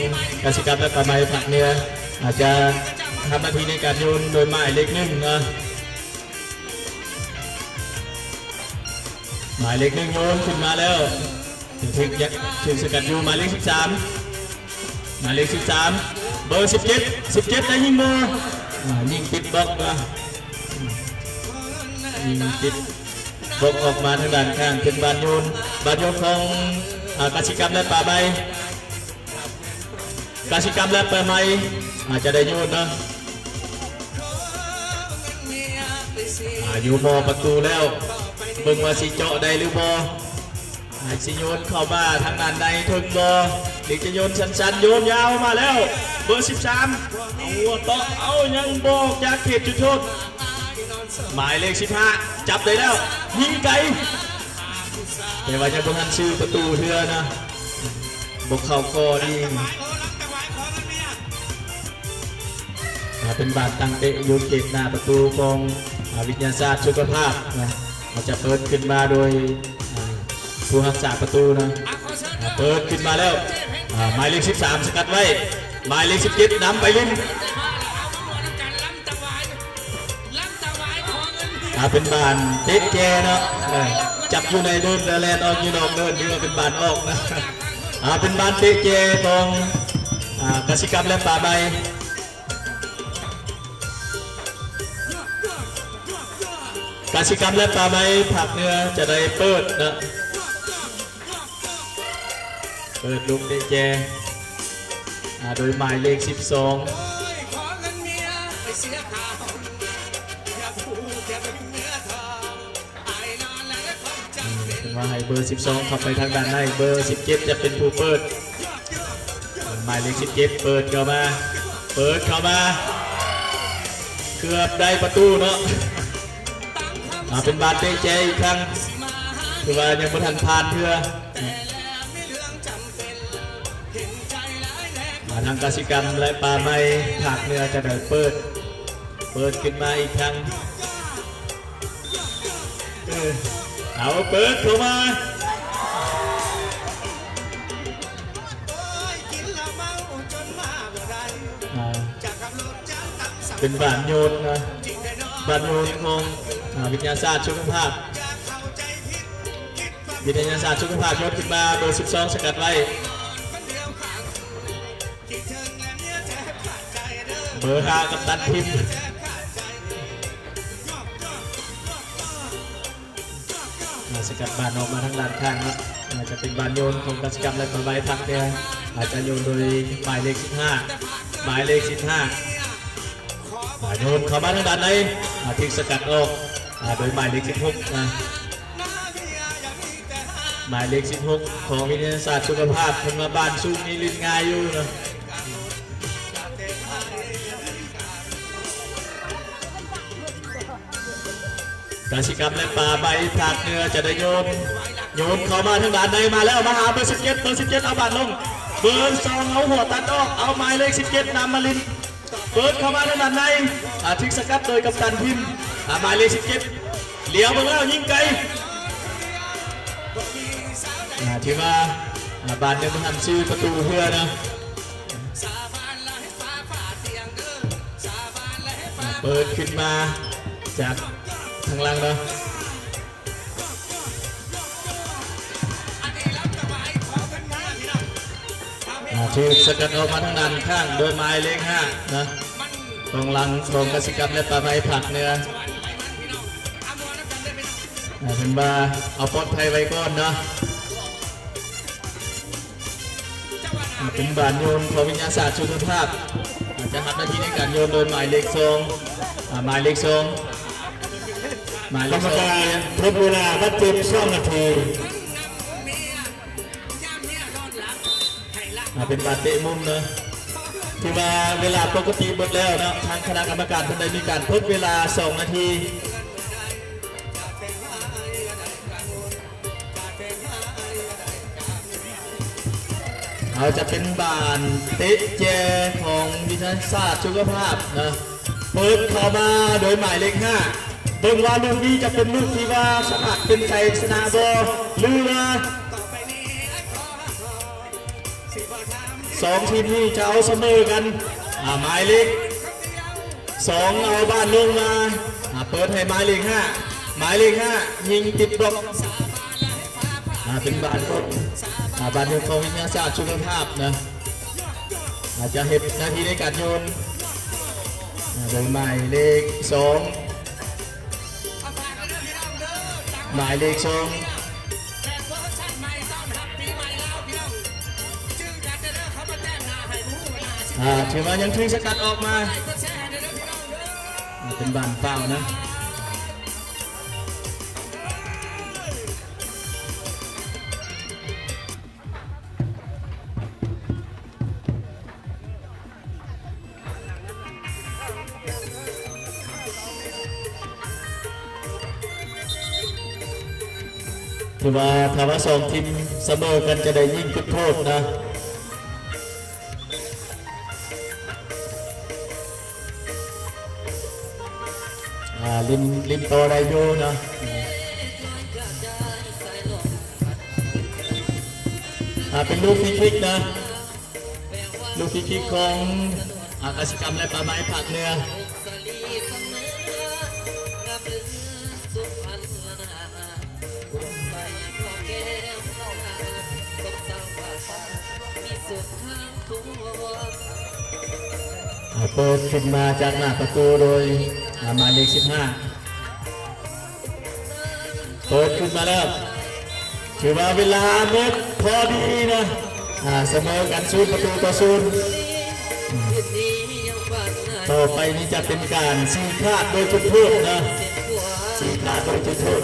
ກະສິກຳ ແລະ ປ່າໄມ້ພາກເໜືອ ອາດຈະທຳໜ້າທີ່ໃນການໂຍນໂດຍໝາຍເລກໜຶ່ງເນາະ. ໝາຍເລກໜຶ່ງໂຍນຂຶ້ນມາແລ້ວ ຖືກ ຖືກສະກັດຢູ່ ໝາຍເລກສິບສາມ ໝາຍເລກສິບສາມ ເບີສິບເຈັດ ສິບເຈັດໄດ້ຍິງບໍ່? ອາ ຍິງຕິດບລັອກນະ ຍິງຕິດບລັອກອອກມາທາງດ້ານຂ້າງ ເປັນບານໂຍນ ບານໂຍນຂອງ ອາ ກະສິກຳ ແລະ ປ່າໄມ້ ກະສິກຳ ແລະ ປ່າໄມ້ ອາດຈະໄດ້ໂຍນເນາະ ອາ ຢູ່ໝໍ້ປະຕູແລ້ວ ເບິ່ງວ່າຊິເຈາະໄດ້ຫຼືບໍ່ ອາ ຊິໂຍນເຂົ້າມາທາງດ້ານໃນເຖິງບໍ່ ຫຼືຈະໂຍນສັ້ນໆ ໂຍນຍາວມາແລ້ວ ເບີສິບສາມ ເອົາຕົວະ ເອົາ ຍັງບໍ່ອອກຈາກເຂດຈຸດໂທດ ໝາຍເລກສິບຫ້າ ຈັບໄດ້ແລ້ວ ຍິງໄກ ແຕ່ວ່າຍັງບໍ່ທັນຊື່ປະຕູເທື່ອນະ ບໍ່ເຂົ້າກໍດີ ອາ ເປັນບານຕັ້ງເຕະຢູ່ເຂດໜ້າປະຕູຂອງ ອາ ວິທະຍາສາດສຸຂະພາບນະ ອາດຈະເປີດຂຶ້ນມາໂດຍ ອາ ຜູ້ຮັກສາປະຕູນະ ອາ ເປີດຂຶ້ນມາແລ້ວ ອາ ໝາຍເລກສິບສາມ ສະກັດໄວ້ ໝາຍເລກສິບເຈັດ ນຳໄປຫຼິ້ນ ອາ ເປັນບານເຕະແຈເນາະ ເອີ ຈັບຢູ່ໃນເດີນ ແລະ ແລ່ນອອກຢູ່ນອກເດີນ ຖືວ່າເປັນບານອອກນະ ອາ ເປັນບານເຕະແຈຂອງ ອາ ກະສິກຳ ແລະ ປ່າໄມ້ ກະສິກຳ ແລະ ປ່າໄມ້ ພາກເໜືອຈະໄດ້ເປີດນະ ເປີດລູກເຕະແຈ ອາ ໂດຍໝາຍເລກສິບສອງ ເພິ່ນວ່າໃຫ້ເບີສິບສອງເຂົ້າໄປທາງດ້ານໃນ ເບີສິບເຈັດຈະເປັນຜູ້ເປີດ ໝາຍເລກສິບເຈັດເປີດເຂົ້າມາ ເປີດເຂົ້າມາ ເກືອບໄດ້ປະຕູເນາະ ອາ ເປັນບານເຕະແຈອີກຄັ້ງ ຖືວ່າຍັງບໍ່ທັນຜ່ານເທື່ອ ອາ ທາງກະສິກຳ ແລະ ປ່າໄມ້ ພາກເໜືອຈະໄດ້ເປີດ ເປີດຂຶ້ນມາອີກຄັ້ງ ເອີ ເອົາເປີດເຂົ້າມາ ອາ ເປັນບານໂຍນນະ ບານໂຍນຂອງ ອາ ວິທະຍາສາດສຸຂະພາບ ວິທະຍາສາດສຸຂະພາບໂຍນຂຶ້ນມາ ເບີສິບສອງສະກັດໄວ້ ເບີຫ້າກັບຕັນທີມ ອາ ສະກັດບານອອກມາທາງດ້ານຂ້າງເນາະ ອາ ຈະເປັນບານໂຍນຂອງກະສິກຳ ແລະ ປ່າໄມ້ ພັກແຕ່ ອາດຈະໂຍນໂດຍໝາຍເລກສິບຫ້າ ໝາຍເລກສິບຫ້າ ອາ ໂຍນເຂົ້າມາທາງດ້ານໃນ ອາ ຖືກສະກັດອອກ ອາ ໂດຍໝາຍເລກສິບຫົກນະ ໝາຍເລກສິບຫົກຂອງວິທະຍາສາດສຸຂະພາບ ເພິ່ນວ່າບານສູງນີ້ຫຼິ້ນງ່າຍຢູ່ນະ ກະສິກຳ ແລະ ປ່າໄມ້ ພາກເໜືອຈະໄດ້ໂຍນ ໂຍນເຂົ້າມາທາງດ້ານໃນ ມາແລ້ວ ມາຫາເບີສິບເຈັດ ເບີສິບເຈັດເອົາບານລົງ ເບີສອງເອົາຫົວຕັດອອກ ເອົາໝາຍເລກສິບເຈັດນຳມາຫຼິ້ນ ເປີດເຂົ້າມາທາງດ້ານໃນ ອາ ຖືກສະກັດໂດຍກັບຕັນທີມ ອາ ໝາຍເລກສິບເຈັດ ຫຼຽວເບິ່ງແລ້ວຍິງໄກ ອາ ຖືວ່າ ອາ ບານຍັງບໍ່ທັນຊື່ປະຕູເທື່ອນະ ອາ ເປີດຂຶ້ນມາຈາກທາງຫຼັງເນາະ ອາ ຖືກສະກັດອອກມາທາງດ້ານຂ້າງໂດຍໝາຍເລກຫ້ານະ ກອງຫຼັງຂອງກະສິກຳ ແລະ ປ່າໄມ້ ພາກເໜືອ ອາ ເພິ່ນວ່າເອົາປອດໄພໄວ້ກ່ອນເນາະ ອາ ເປັນບານໂຍນຂອງວິທະຍາສາດສຸຂະພາບ ອາ ຈະຮັບໜ້າທີ່ໃນການໂຍນໂດຍໝາຍເລກສອງ ອາ ໝາຍເລກສອງ ໝາຍເລກສອງ ກຳມະການທົດເວລາບາດເຈັບສອງນາທີ ອາ ເປັນບານເຕະມຸມເນາະ ຖືວ່າເວລາປົກກະຕິເບິດແລ້ວເນາະ ທາງຄະນະກຳມະການເພິ່ນໄດ້ມີການທົດເວລາສອງນາທີ ເອົາ ຈະເປັນບານເຕະແຈຂອງວິທະຍາສາດສຸຂະພາບນະ ເປີດເຂົ້າມາໂດຍໝາຍເລກຫ້າ ເບິ່ງວ່າລູກນີ້ຈະເປັນລູກທີ່ວ່າສາມາດເປັນໄຊຊະນະບໍ່ ຫຼືວ່າ ສອງທີມນີ້ຈະເອົາສະເໝີກັນ ອາ ໝາຍເລກສອງເອົາບານລົງມາ ອາ ເປີດໃຫ້ໝາຍເລກຫ້າ ໝາຍເລກຫ້າຍິງຕິດບລັອກ ອ່າ ເປັນບານຄົນ ອ່າ ບານໂຍນຂອງວິທະຍາສາດສຸຂະພາບນະ ອາດຈະເຮັດໜ້າທີ່ໃນການໂຍນ ອ່າ ໂດຍໝາຍເລກສອງ ໝາຍເລກສອງ ອ່າ ຖືວ່າຍັງຖືກສະກັດອອກມາ ອ່າ ເປັນບານຟາວນະ. ຖືວ່າຖ້າວ່າສອງທີມສະເໝີກັນຈະໄດ້ຍິງຈຸດໂທດນະ. ອ່າ ຫຼິ້ນ ຫຼິ້ນຕໍ່ໄດ້ຢູ່ນະ ອ່າ ເປັນລູກຟຣີຄິກນະ ລູກຟຣີຄິກຂອງ ອ່າ ກະສິກຳ ແລະ ປ່າໄມ້ພາກເໜືອ. ເປີດຂຶ້ນມາຈາກໜ້າປະຕູໂດຍ ອ່າ ໝາຍເລກສິບຫ້າ ເປີດຂຶ້ນມາແລ້ວ ຖືວ່າເວລາໝົດພໍດີນະ ອ່າ ສະເໝີກັນສູນປະຕູຕໍ່ສູນ. ຕໍ່ໄປນີ້ຈະເປັນການຊີ້ຂາດໂດຍຈຸດໂທດນະ ຊີ້ຂາດໂດຍຈຸດໂທດ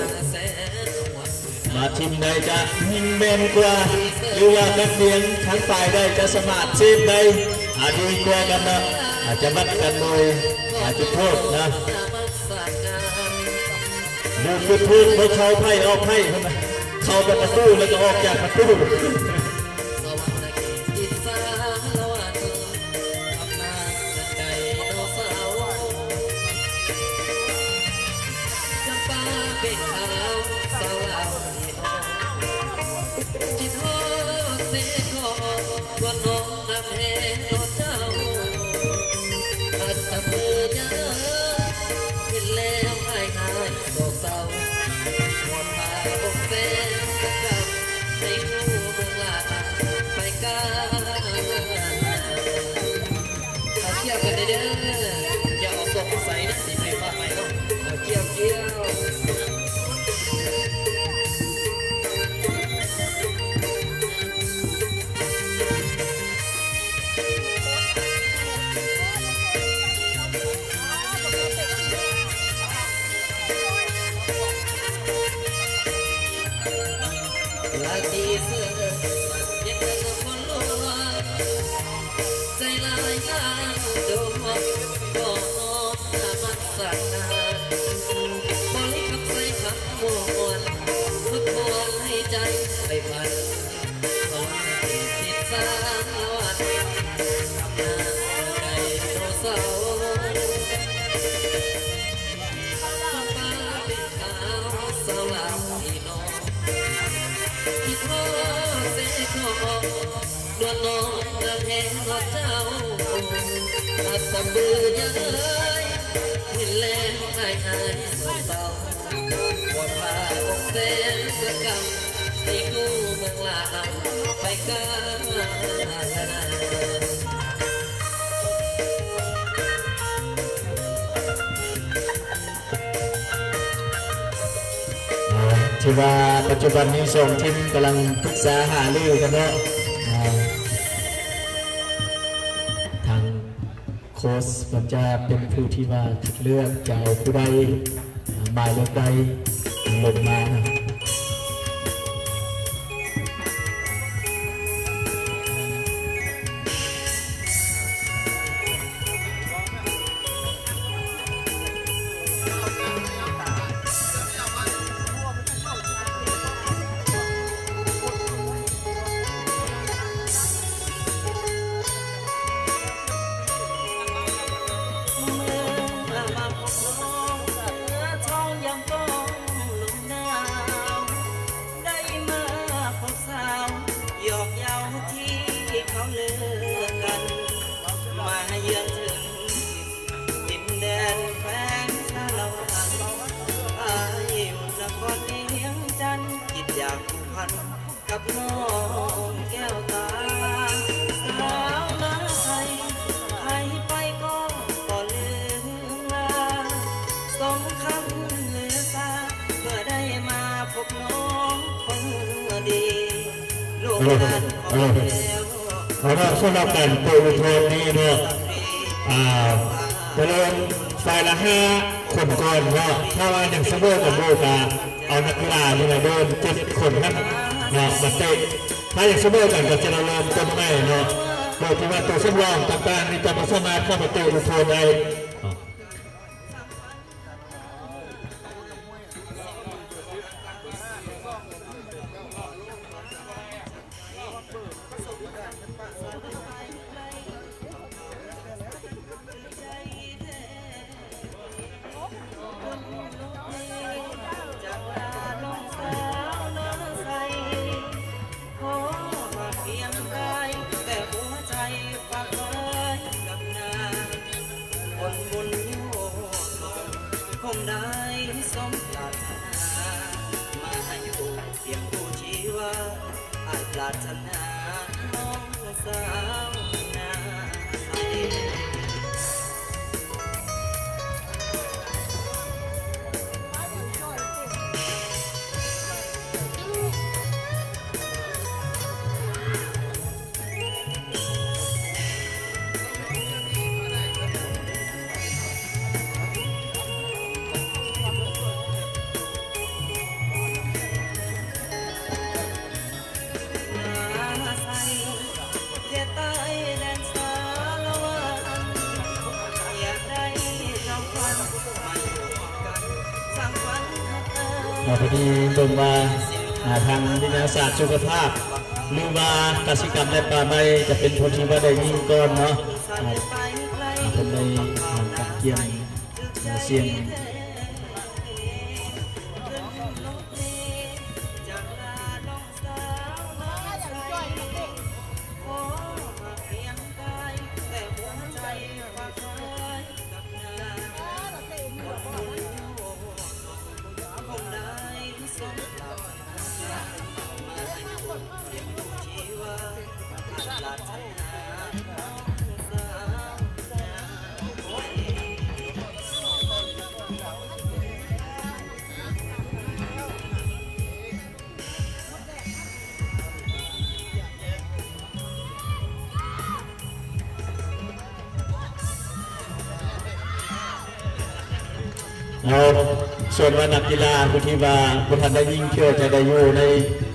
ວ່າທີມໃດຈະຍິງແມ່ນກວ່າ ຫຼືວ່າແບັກວຽງທາງຝ່າຍໃດຈະສາມາດເຊບໄດ້ ອ່າ ດີກວ່າກັນນະ ອາດຈະວັດກັນໂດຍ ອ່າ ຈຸດໂທດນະ. ລູກຈຸດໂທດບໍ່ເຂົ້າໃຜອອກໃຜພຸ້ນນະ ເຂົ້າແຕ່ປະຕູແລ້ວກໍອອກຈາກປະຕູ. ຖືວ່າປັດຈຸບັນນີ້ສອງທີມກຳລັງປຶກສາຫາລືກັນເນາະ ອ່າ ທາງໂຄຊເພິ່ນຈະເປັນຜູ້ທີ່ວ່າຄັດເລືອກຈະເອົາຜູ້ໃດ ອ່າ ໝາຍເລກໃດລົງມາ. ຍາມປ້ອມລົງນາ ນ້ອງແກ້ວຕາ ສາວນາໄຊ ໃຜໄປກໍບໍ່ລືມລາ ສົມຄຳລືຊາ ເມື່ອໄດ້ມາພົບນ້ອງຄົນດີ ລູກຫຼານຂອງແກ້ວ ເອົາລະ ສຳລັບການໂປະອຸທົນນີ້ເນາະ ອ່າ ຈະເລີ່ມຝ່າຍລະຫ້າຄົນກ່ອນເນາະ ຖ້າວ່າຍັງສະເໝີກັນຢູ່ກະ ເອົານັກກິລາຢູ່ໃນເດີ່ນເຈັດຄົນຫັ້ນເນາະ ມາເຕະ ຖ້າຍັງສະເໝີກັນກໍຈະໄດ້ເລີ່ມຕົ້ນໃໝ່ເນາະ ໂດຍທີ່ວ່າຕົວສຳລອງຕ່າງໆນີ້ຈະບໍ່ສາມາດເຂົ້າມາເຕະລູກໂທດໄດ້. ອ່າ ພໍດີເບິ່ງວ່າ ອ່າ ທາງວິທະຍາສາດສຸຂະພາບ ຫຼືວ່າກະສິກຳ ແລະ ປ່າໄມ້ ຈະເປັນຜູ້ທີ່ວ່າໄດ້ຍິງກ່ອນເນາະ ອ່າ ເພິ່ນໄດ້ ອ່າ ກະກຽມ ອ່າ ສຽງ. ເອົາ ສ່ວນວ່ານັກກິລາຜູ້ທີ່ວ່າບໍ່ທັນໄດ້ຍິງ ເພື່ອຈະໄດ້ຢູ່ໃນ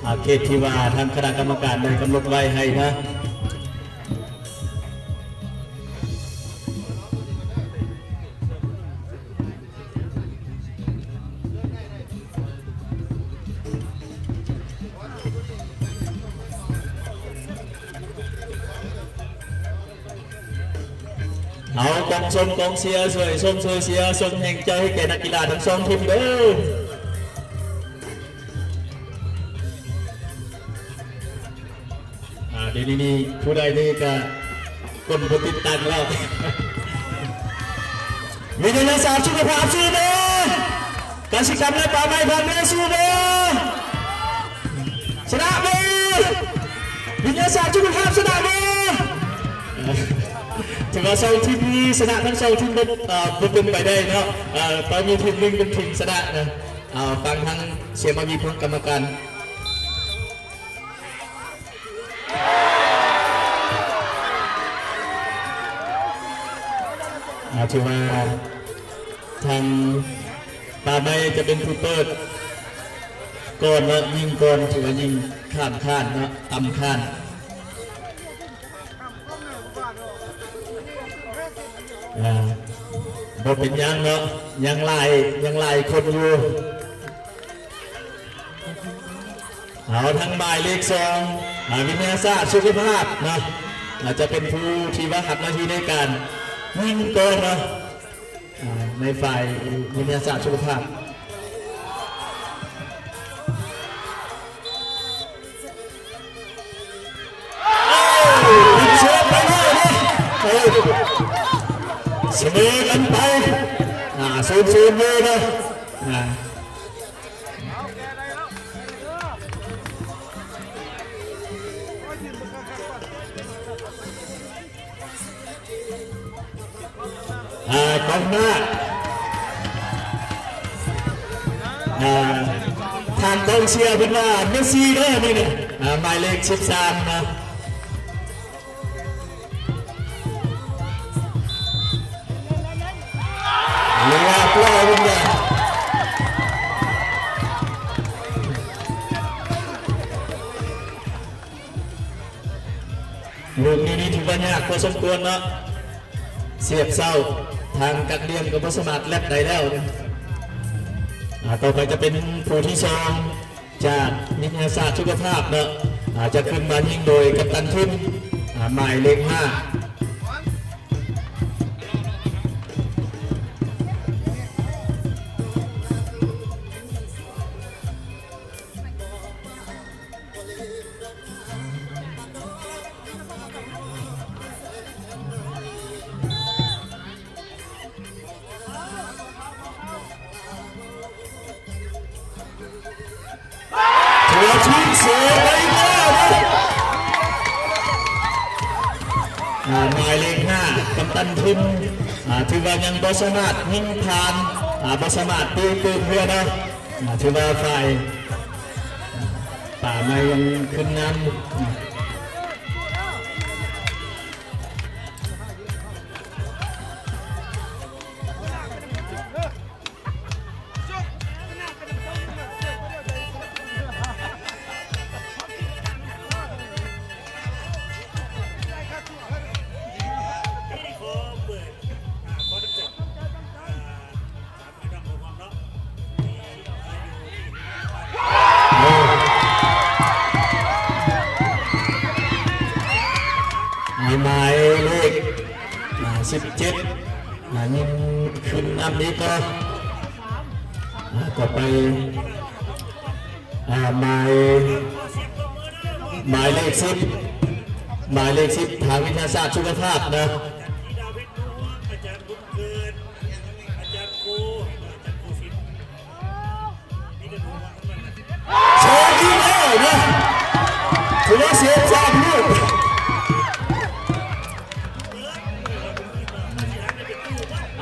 ອ່າ ເຂດທີ່ວ່າທາງຄະນະກຳມະການໄດ້ກຳນົດໄວ້ໃຫ້ນະ. ເອົາ ກອງຊົມກອງເຊຍ ຊ່ວຍຊົມຊ່ວຍເຊຍ ສົ່ງແຮງໃຈໃຫ້ແກ່ນັກກິລາທັງສອງທີມເດີ້. ອ່າ ດຽວນີ້ນີ້ ຜູ້ໃດນີ້ກະກົນບໍ່ຕິດຕັ້ງແລ້ວ. ວິທະຍາສາດສຸຂະພາບ ສູ້ເດີ້! ກະສິກຳ ແລະ ປ່າໄມ້ ພາກເໜືອ ສູ້ເດີ້! ຊະນະເດີ້! ວິທະຍາສາດສຸຂະພາບ ຊະນະເດີ້! ຖືວ່າສອງທີມນີ້ຊະນະທັງສອງທີມ ບໍ່ ເອີ ບໍ່ເປັນໄປໄດ້ເນາະ ເອີ ຕ້ອງມີທີມໜຶ່ງເປັນທີມຊະນະນະ. ເອົາ ຟັງທາງສຽງມາມີພວກກຳມະການ. ອ່າ ຖືວ່າທາງປ່າໄມ້ຈະເປັນຜູ້ເປີດກ່ອນເນາະ ຍິງກ່ອນ ຖືວ່າຍິງຂ້າມຄານເນາະ ຕ່ຳຄານ. ອ່າ ບໍ່ເປັນຫຍັງເນາະ ຍັງຫຼາຍ ຍັງຫຼາຍຄົນຢູ່. ເອົາ ທາງໝາຍເລກສອງ ອ່າ ວິທະຍາສາດສຸຂະພາບເນາະ ອາດຈະເປັນຜູ້ທີ່ວ່າຮັບໜ້າທີ່ໃນການຍິງກ່ອນເນາະ ອ່າ ໃນຝ່າຍວິທະຍາສາດສຸຂະພາບ. ເຊີບໄປເລີຍເນາະ ເອີ ສະເໝີກັນໄປ ອ່າ ສູນສູນຢູ່ເນາະ ອ່າ. ເ ອ່າ ກອງໜ້າ ອ່າ ທາງກອງເຊຍເພິ່ນວ່າເມຊີເດີ ນີ້ນະ ອ່າ ໝາຍເລກສິບສາມນະ ລຽບຮ້ອຍເພິ່ນວ່າ ລູກນີ້ນີ້ຖືວ່າຍາກພໍສົມຄວນເນາະ ສຽບເຊົາ ທາງກັກລ້ຽງກໍບໍ່ສາມາດແລັດໄດ້ແລ້ວ. ອ່າ ຕໍ່ໄປຈະເປັນຄູ່ທີສອງຈາກວິທະຍາສາດສຸຂະພາບເນາະ ອ່າ ຈະຂຶ້ນມາຍິງໂດຍກັບຕັນທີມ ອ່າ ໝາຍເລກຫ້າ. ຖືວ່າຖືກເສຍໄປແລ້ວເນາະ ອ່າ ໝາຍເລກຫ້າ ກັບຕັນທີມ ອ່າ ຖືວ່າຍັງບໍ່ສາມາດຍິງຜ່ານ ອ່າ ບໍ່ສາມາດຕີເກີນເຮືອເນາະ ອ່າ ຖືວ່າຝ່າຍ ອ່າ ປ່າໄມ້ຍັງຂຶ້ນນຳ. ໝາຍເລກ ອ່າ ສິບເຈັດ ອ່າ ຍິງຂຶ້ນນຳອີກເນາະ ອ່າ ຕໍ່ໄປ ອ່າ ໝາຍ ໝາຍເລກສິບ ໝາຍເລກສິບ ທາງວິທະຍາສາດສຸຂະພາບນະ. ເສຍອີກແລ້ວນະ ຖືວ່າເສຍສາມລູກ.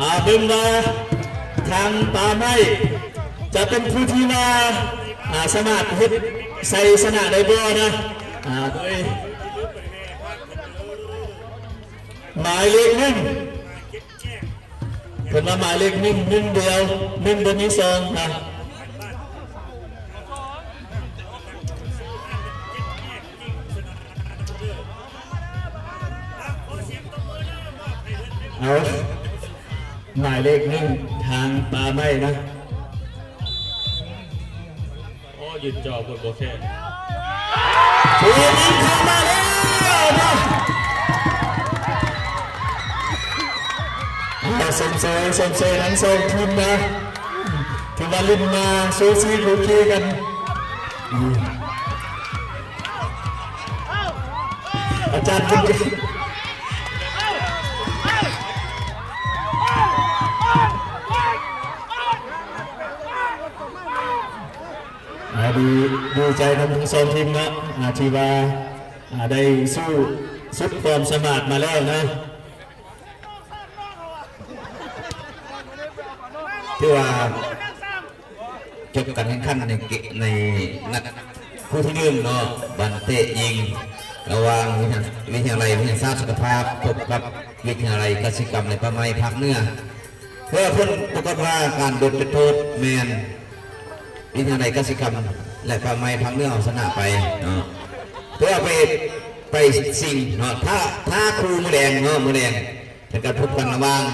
ອ່າ ເບິ່ງວ່າທາງປ່າໄມ້ຈະເປັນຜູ້ທີ່ວ່າ ອ່າ ສາມາດເຮັດໄຊຊະນະໄດ້ບໍ່ນະ ອ່າ ໂດຍໝາຍເລກໜຶ່ງ ເພິ່ນວ່າໝາຍເລກໜຶ່ງ ໜຶ່ງດຽວ ໜຶ່ງບໍ່ມີສອງນະ. ເອົາ ໝາຍເລກໜຶ່ງ ທາງປ່າໄມ້ນະ. ໂອ້ ຢືນຈໍເພິ່ນບໍ່ແຊະ ຜູ້ຍິງເຂົ້າມາແລ້ວນະ. ອ່າ ຊົມເຊີຍ ຊົມເຊີຍທັງສອງທີມນະ ຖືວ່າຫຼິ້ນມາສູສີຄູ່ຄີກັນ. ອາຈານບຸນ ອ່າ ດີ ດີໃຈນຳທັງສອງທີມເນາະ ອ່າ ທີ່ວ່າ ອ່າ ໄດ້ສູ້ສຸດຄວາມສາມາດມາແລ້ວນະ. ຖືວ່າຈົບການແຂ່ງຂັນໃນເກ ໃນນັດຄູ່ທີໜຶ່ງເນາະ ບານເຕະຍິງລະຫວ່າງວິທະ ວິທະຍາໄລວິທະຍາສາດສຸຂະພາບ ພົບກັບວິທະຍາໄລກະສິກຳ ແລະ ປ່າໄມ້ພາກເໜືອ. ເພື່ອຜົນປາກົດວ່າການໂດນຈຸດໂທດແມ່ນວິທະຍາໄລກະສິກຳ ແລະ ປ່າໄມ້ພາກເໜືອເຮົາຊະນະໄປເນາະ ເພື່ອໄປ ໄປຊິງເນາະ ຖ້າ ຖ້າຄູ່ມື້ແລງເນາະ ມື້ແລງເປັນການພົບກັນລະຫວ່າງ